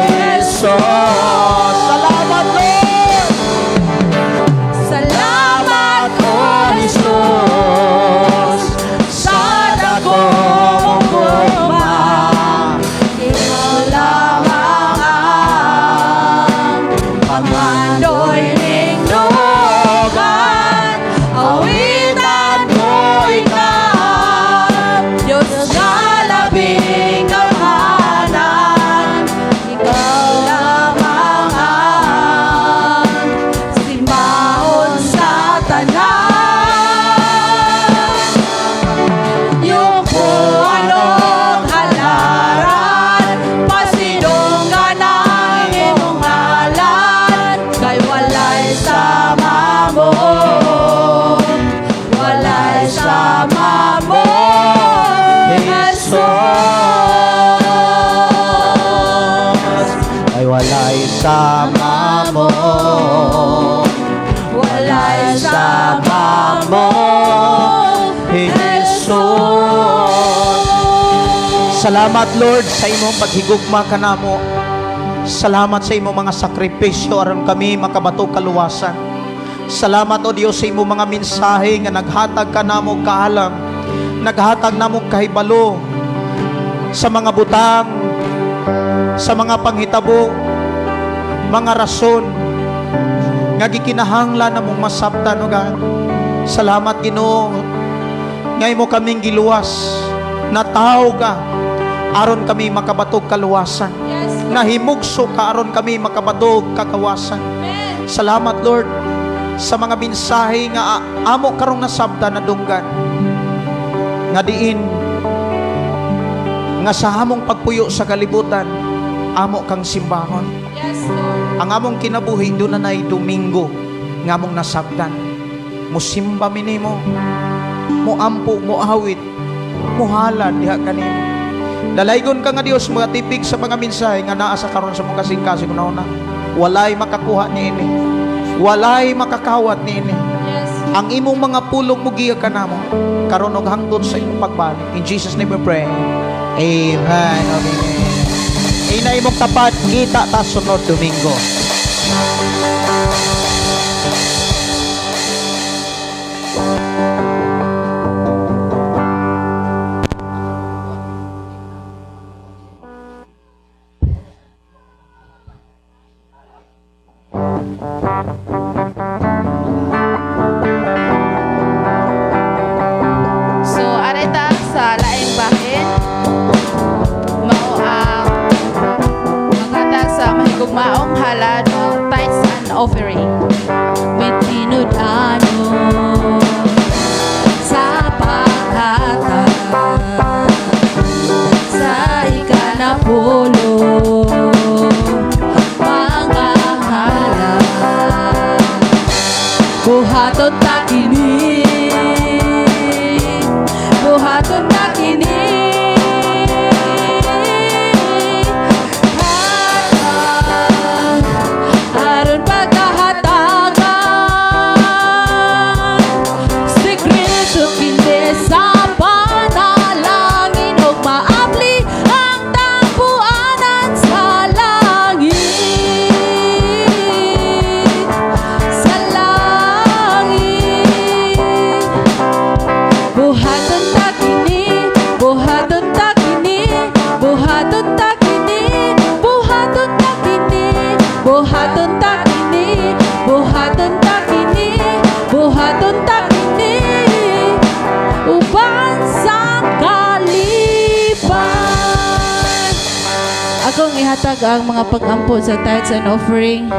Jesus. Salamat, Lord! Salamat, O Jesus, sa dakong gugma. Ikaw lamang ang pangandoy ningdugan. Awitan ko Salamat, Lord, sa imong paghigugma kanamo. Salamat sa imong mga sakripisyo aron kami makabato kaluwasan. Salamat, O Dios, sa imong mga mensahe nga naghatag kanamo kaalam, naghatag namo kahibalo sa mga butang, sa mga panghitabo, mga rason nga gikinahanglan namong masabtan, O God. Salamat, Ginoo, nga imo kaming giluwas, natawo ka aron kami makabatog kaluwasan. Yes, Lord. Nahimugso ka aron kami makabatog kakawasan. Amen. Salamat, Lord, sa mga mensahe nga amo karong nasabtan na dunggan. Nga diin nga sa among pagpuyo sa kalibutan, amo kang simbahon. Yes, Lord. Ang among kinabuhi doon na Domingo nga among nasabtan. Musimba mi nimo, muampo, muawit, muhalad diha kanimo. Dalaygon ka nga Dios, mga tipig sa mga mensahe nga naa sa karon sa mong kasing-kasing una. Walay makakuha niini. Walay makakawat niini. Yes. Ang imong mga pulong mugiya kanamo karon og hangtod sa imong pagbalik. In Jesus' name we pray. Amen. Amen. Ina imong tapat, kita ta sunod Domingo. So, aray ta sa laing bahin. Mao ang maghatag sa mahigugmaong halad o tithes and offering. May tinud-anon sa paghatag sa ikanapulo, mga halad, buhaton ta kini, buhaton ta kini, hatag aron pagkahatagan si Kristo kini sa panalangin ug maabli ang tampuanan sa langit, sa langit. Buhaton ta kini, buhaton ta kini, buhaton ta kini, buhaton ta kini, buhaton ta kini, buhaton ta kini, buhaton ta kini, uban sa kalipay. Akong ihatag ang mga pag-ampo sa tithes and offering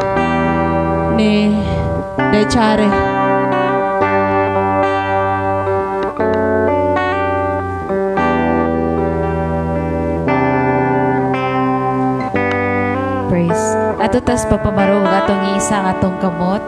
ni Dechare. Praise. Ato tas papamarog atong iisa ang atong kamot.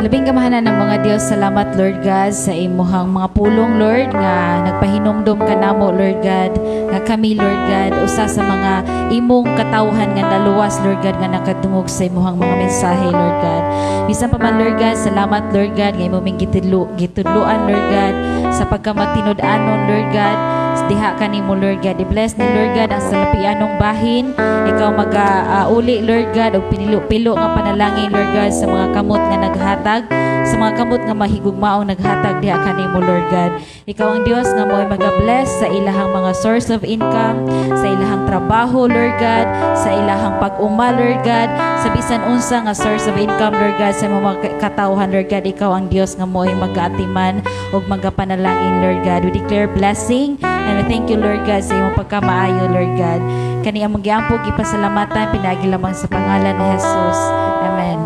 Labing gamahanan ng mga Dios, salamat, Lord God, sa imuhang mga pulong, Lord, nga nagpahinumdom ka namo, Lord God, nga kami, Lord God, usa sa mga imong katawhan nga naluwas, Lord God, nga nakadungog sa imuhang mga mensahe, Lord God. Bisan pa man, Lord God, salamat, Lord God, nga imo ming gitudluan, Lord God, sa pagkamatinud-anon, Lord God, diha kanimo, Lord God. I-bless ni, Lord God, ang salapianong bahin. Ikaw maga-uli, Lord God, og pinilo-pilo nga panalangin, Lord God, sa mga kamot nga naghatag, sa mga kamot nga mahigugmaong naghatag diha kanimo, Lord God. Ikaw ang Dios nga mo'y maga-bless sa ilahang mga source of income, sa ilahang trabaho, Lord God, sa ilahang pag-uma, Lord God, sa bisan unsa nga source of income, Lord God, sa mga katawhan, Lord God. Ikaw ang Dios nga mo'y magaatiman ug magapanalangin, Lord God. We declare blessing and we thank you, Lord God, sa imong pagkamaayo, Lord God. Kani among giampo, gipasalamatan, pinaagi lamang sa pangalan ni Jesus. Amen.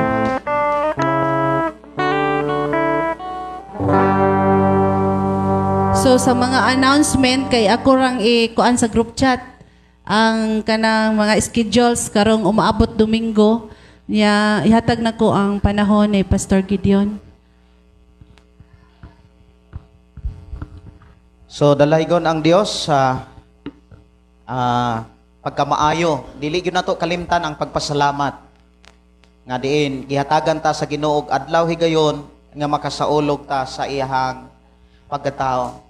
So sa mga announcement, kay ako rang i-kuan sa group chat ang kanang mga schedules karong umaabot Domingo niya, ihatag na ko ang panahon ni Pastor Gideon. So dalaygon ang Dios sa pagkamaayo. Dili gyud nato kalimtan ang pagpasalamat. Nga diin gihatagan ta sa Ginoo og adlaw higayon nga makasaulog ta sa iyahang pagkatao.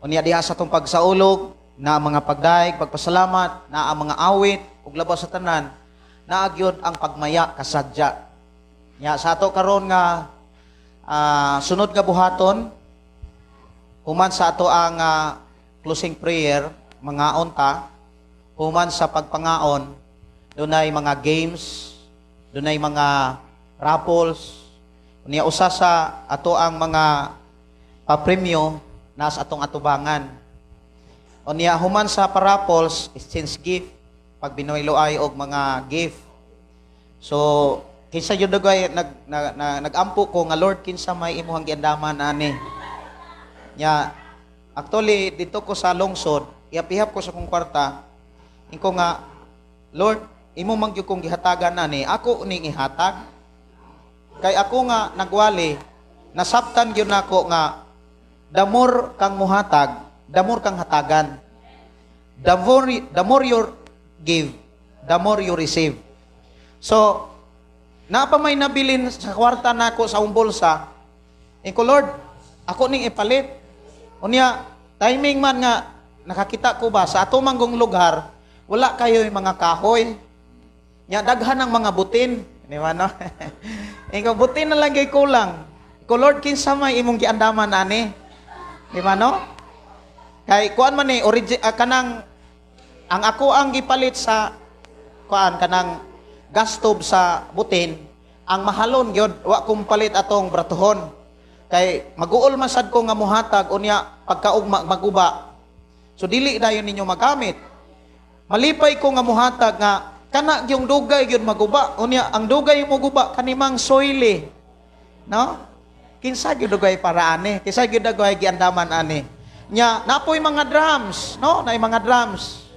Unya diha sa atong pagsaulog, na ang mga pagdaig, pagpasalamat, na ang mga awit, ug labaw sa tanan, naa gyud ang pagmaya kasadya. Nya sa ato karon nga sunod nga buhaton, human sa ato ang closing prayer, mangaon ta, human sa pagpangaon, dunay mga games, dunay mga raffles, unya usa sa ato ang mga papremyo nasa atong atubangan. Unya human sa pa-raffles, exchange gift, pag binuy-luay og mga gift. So, kinsa jud dugay nag, na, na, nag-ampo ko nga, "Lord, kinsa may imuhang giandaman ani?" Nya actually dito ko sa lungsod, ihap-ihap ko sa kong kwarta. Inko nga, "Lord, imo man gyud kong gihatagan ani, ako ning ihatag." Kay ako nga nagwali, nasabtan gyud nako nga the more kang muhatag, the more kang hatagan. The more you give, the more you receive. So, napa may nabilin sa kwarta nako sa akong bulsa, inko, "Lord, ako ning ipalit." Unya, timing man nga, nakakita ko ba, sa ato manggong lugar, wala kayo yung mga kahoy. Nya, daghan ang mga butin. Di ba, no? Inko, "Butin na lang kay kulang." Ko, "Lord, kinsa may imong giandaman ani?" Di ba, no? Kay kuan man ni kanang ang ako ang gipalit sa kuan kanang gas stove sa butin, ang mahalon gyud, wa kong palit atong bratuhon. Kay maguol man sad ko nga muhatag, unya pagkaugma maguba. So dili dayon ninyo magamit. Malipay ko nga muhatag nga kana yung dugay gyud maguba. Unya ang dugay mo guba kanimang soily. No? Kinsa gyud dugay para ani? Kinsa gyud dugay giandaman ani? Nya napoy mga drums, no? Nay mga drums.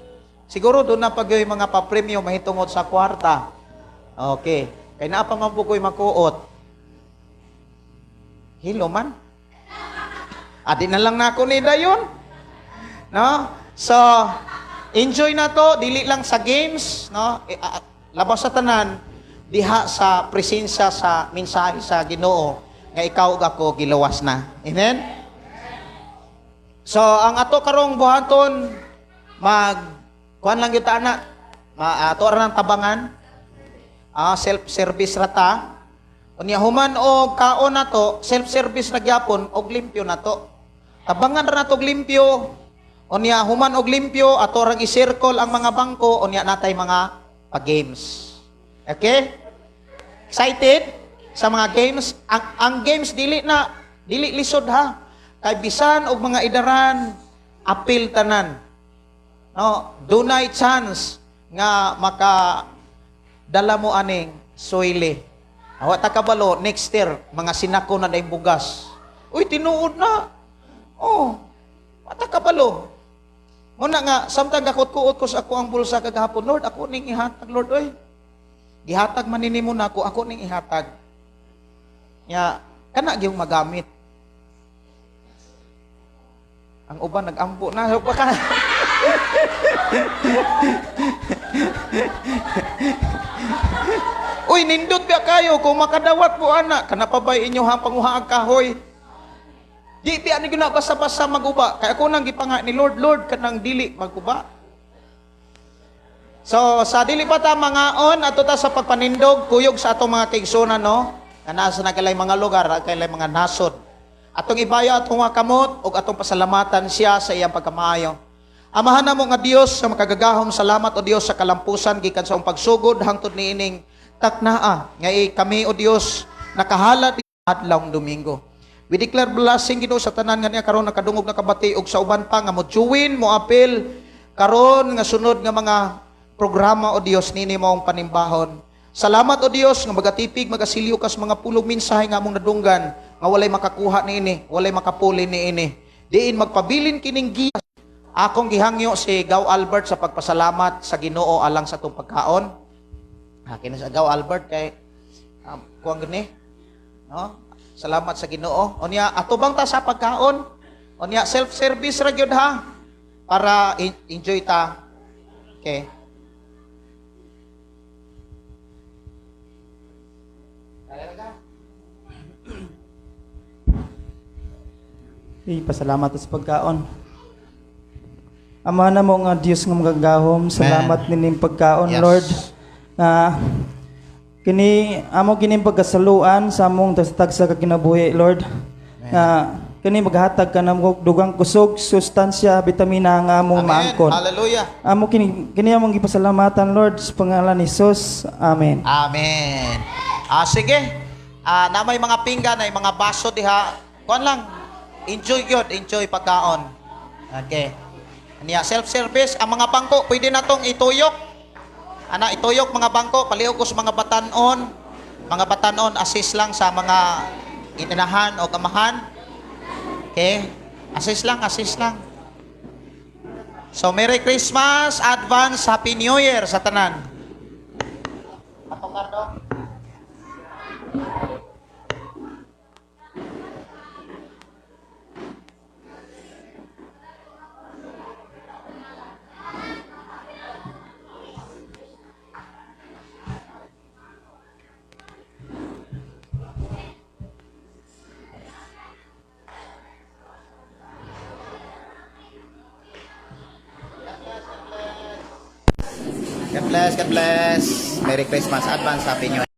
Siguro doon na pag yung mga papremyo mahitungod sa kwarta. Okay. Kay naa pa man po ko'y makuot. Hilo man. Adi na lang nako ni dayon. No? So, enjoy na to, dili lang sa games, no? Eh, labaw sa tanan, diha sa presensya sa mensahe sa Ginoo nga ikaw ug ako giluwas na. Amen? So, ang ato karong buhaton, mag kuan lang gyud ta ana, ma ato ra ng tabangan. Self-service ra ta. Unya human og kaon nato, self-service na gyapon og limpyo nato. Tabangan ra nato og limpyo. Unya human og limpyo, ato rang i-circle ang mga bangko, unya natay mga pa-games. Okay? Excited sa mga games? Ang games dili na dili lisod ha. Kay bisan og mga idaran, apil tanan. No, dunay chance nga maka dala mo aning soyle. Awa ta kabalo next year mga sinako na dayong bugas. Uy, tinuod na. Oh, wa ta kabalo. Muna nga samtang gakot-kuot ko sa ako ang bulsa kagahapon, "Lord, ako ning ihatag, Lord, oy. Gihatag man nimo nako, ako ning ihatag." Nya kana gyud magamit. Ang uban nagampo na baka. Uy, nindot ba kayo kung makadawat mo ana, kana pa bay inyo ha panguha ang kahoy. Di biya ni guna basta-basta maguba. Kay ako nang gipanga ni Lord, "Lord, kanang dili maguba." So, sa dili pa ta mangaon ato ta sa pagpanindog kuyog sa atong mga kaigsunan, no? Nga naa sa nakalay mga lugar, kalay mga nasod. Atong ibaya atong mga kamot ug atong pasalamatan siya sa iyang pagkamaayo. Amahan namo nga Dios sa makagagahom, salamat o Dios sa kalampusan gikan sa among pagsugod hangtod niining taknaa nga kami o Dios nakahalad adlawng Domingo. We declare blessing, Ginoo, sa tanan nga niya karon nakadungog, nakabati og sa uban pa nga mo join, mo apil karon nga sunod nga mga programa o Dios nini maong panimbahon. Salamat o Dios nga magatipig, magasilyo kas mga pulong mensahe nga among nadunggan nga walay makakuha niini, walay makapuli niini. Diin magpabilin kining giya. Akong gihangyo si Gaw Albert sa pagpasalamat sa Ginoo alang sa atong pagkaon. Ha, kini sa Gaw Albert kay kuwang gani. No? Salamat sa Ginoo. Unya atubang ta sa pagkaon. Unya self-service ra gyud ha para enjoy ta. Okay. Hey, pasalamat sa pagkaon. Ama namo nga Dios nga magagahom, salamat nining pagkaon, Lord. Nga kini amo kining pagkasaluan sa among tagsa ka kinabuhi, Lord. Nga kini maghatag ka namo og dugang kusog, sustansya, bitamina nga among Amen. maangkon. Hallelujah. Amo kini kini among gipasalamatan, Lord, sa pangalan ni Jesus. Amen. Amen. Ah, sige. Ah, na may mga pinggan ay mga baso diha. Kuan lang. Enjoy gyud, enjoy pagkaon. Okay. Niya self-service ang mga bangko pwede na tong ituyok. Ana, ituyok mga bangko, palihog ko sa mga batanon. Mga batanon, assist lang sa mga inahan o kamahan. Okay? Assist lang, assist lang. So Merry Christmas, advance Happy New Year sa tanan. Ato, Cardo. God bless, God bless. Merry Christmas, advance Happy New Year.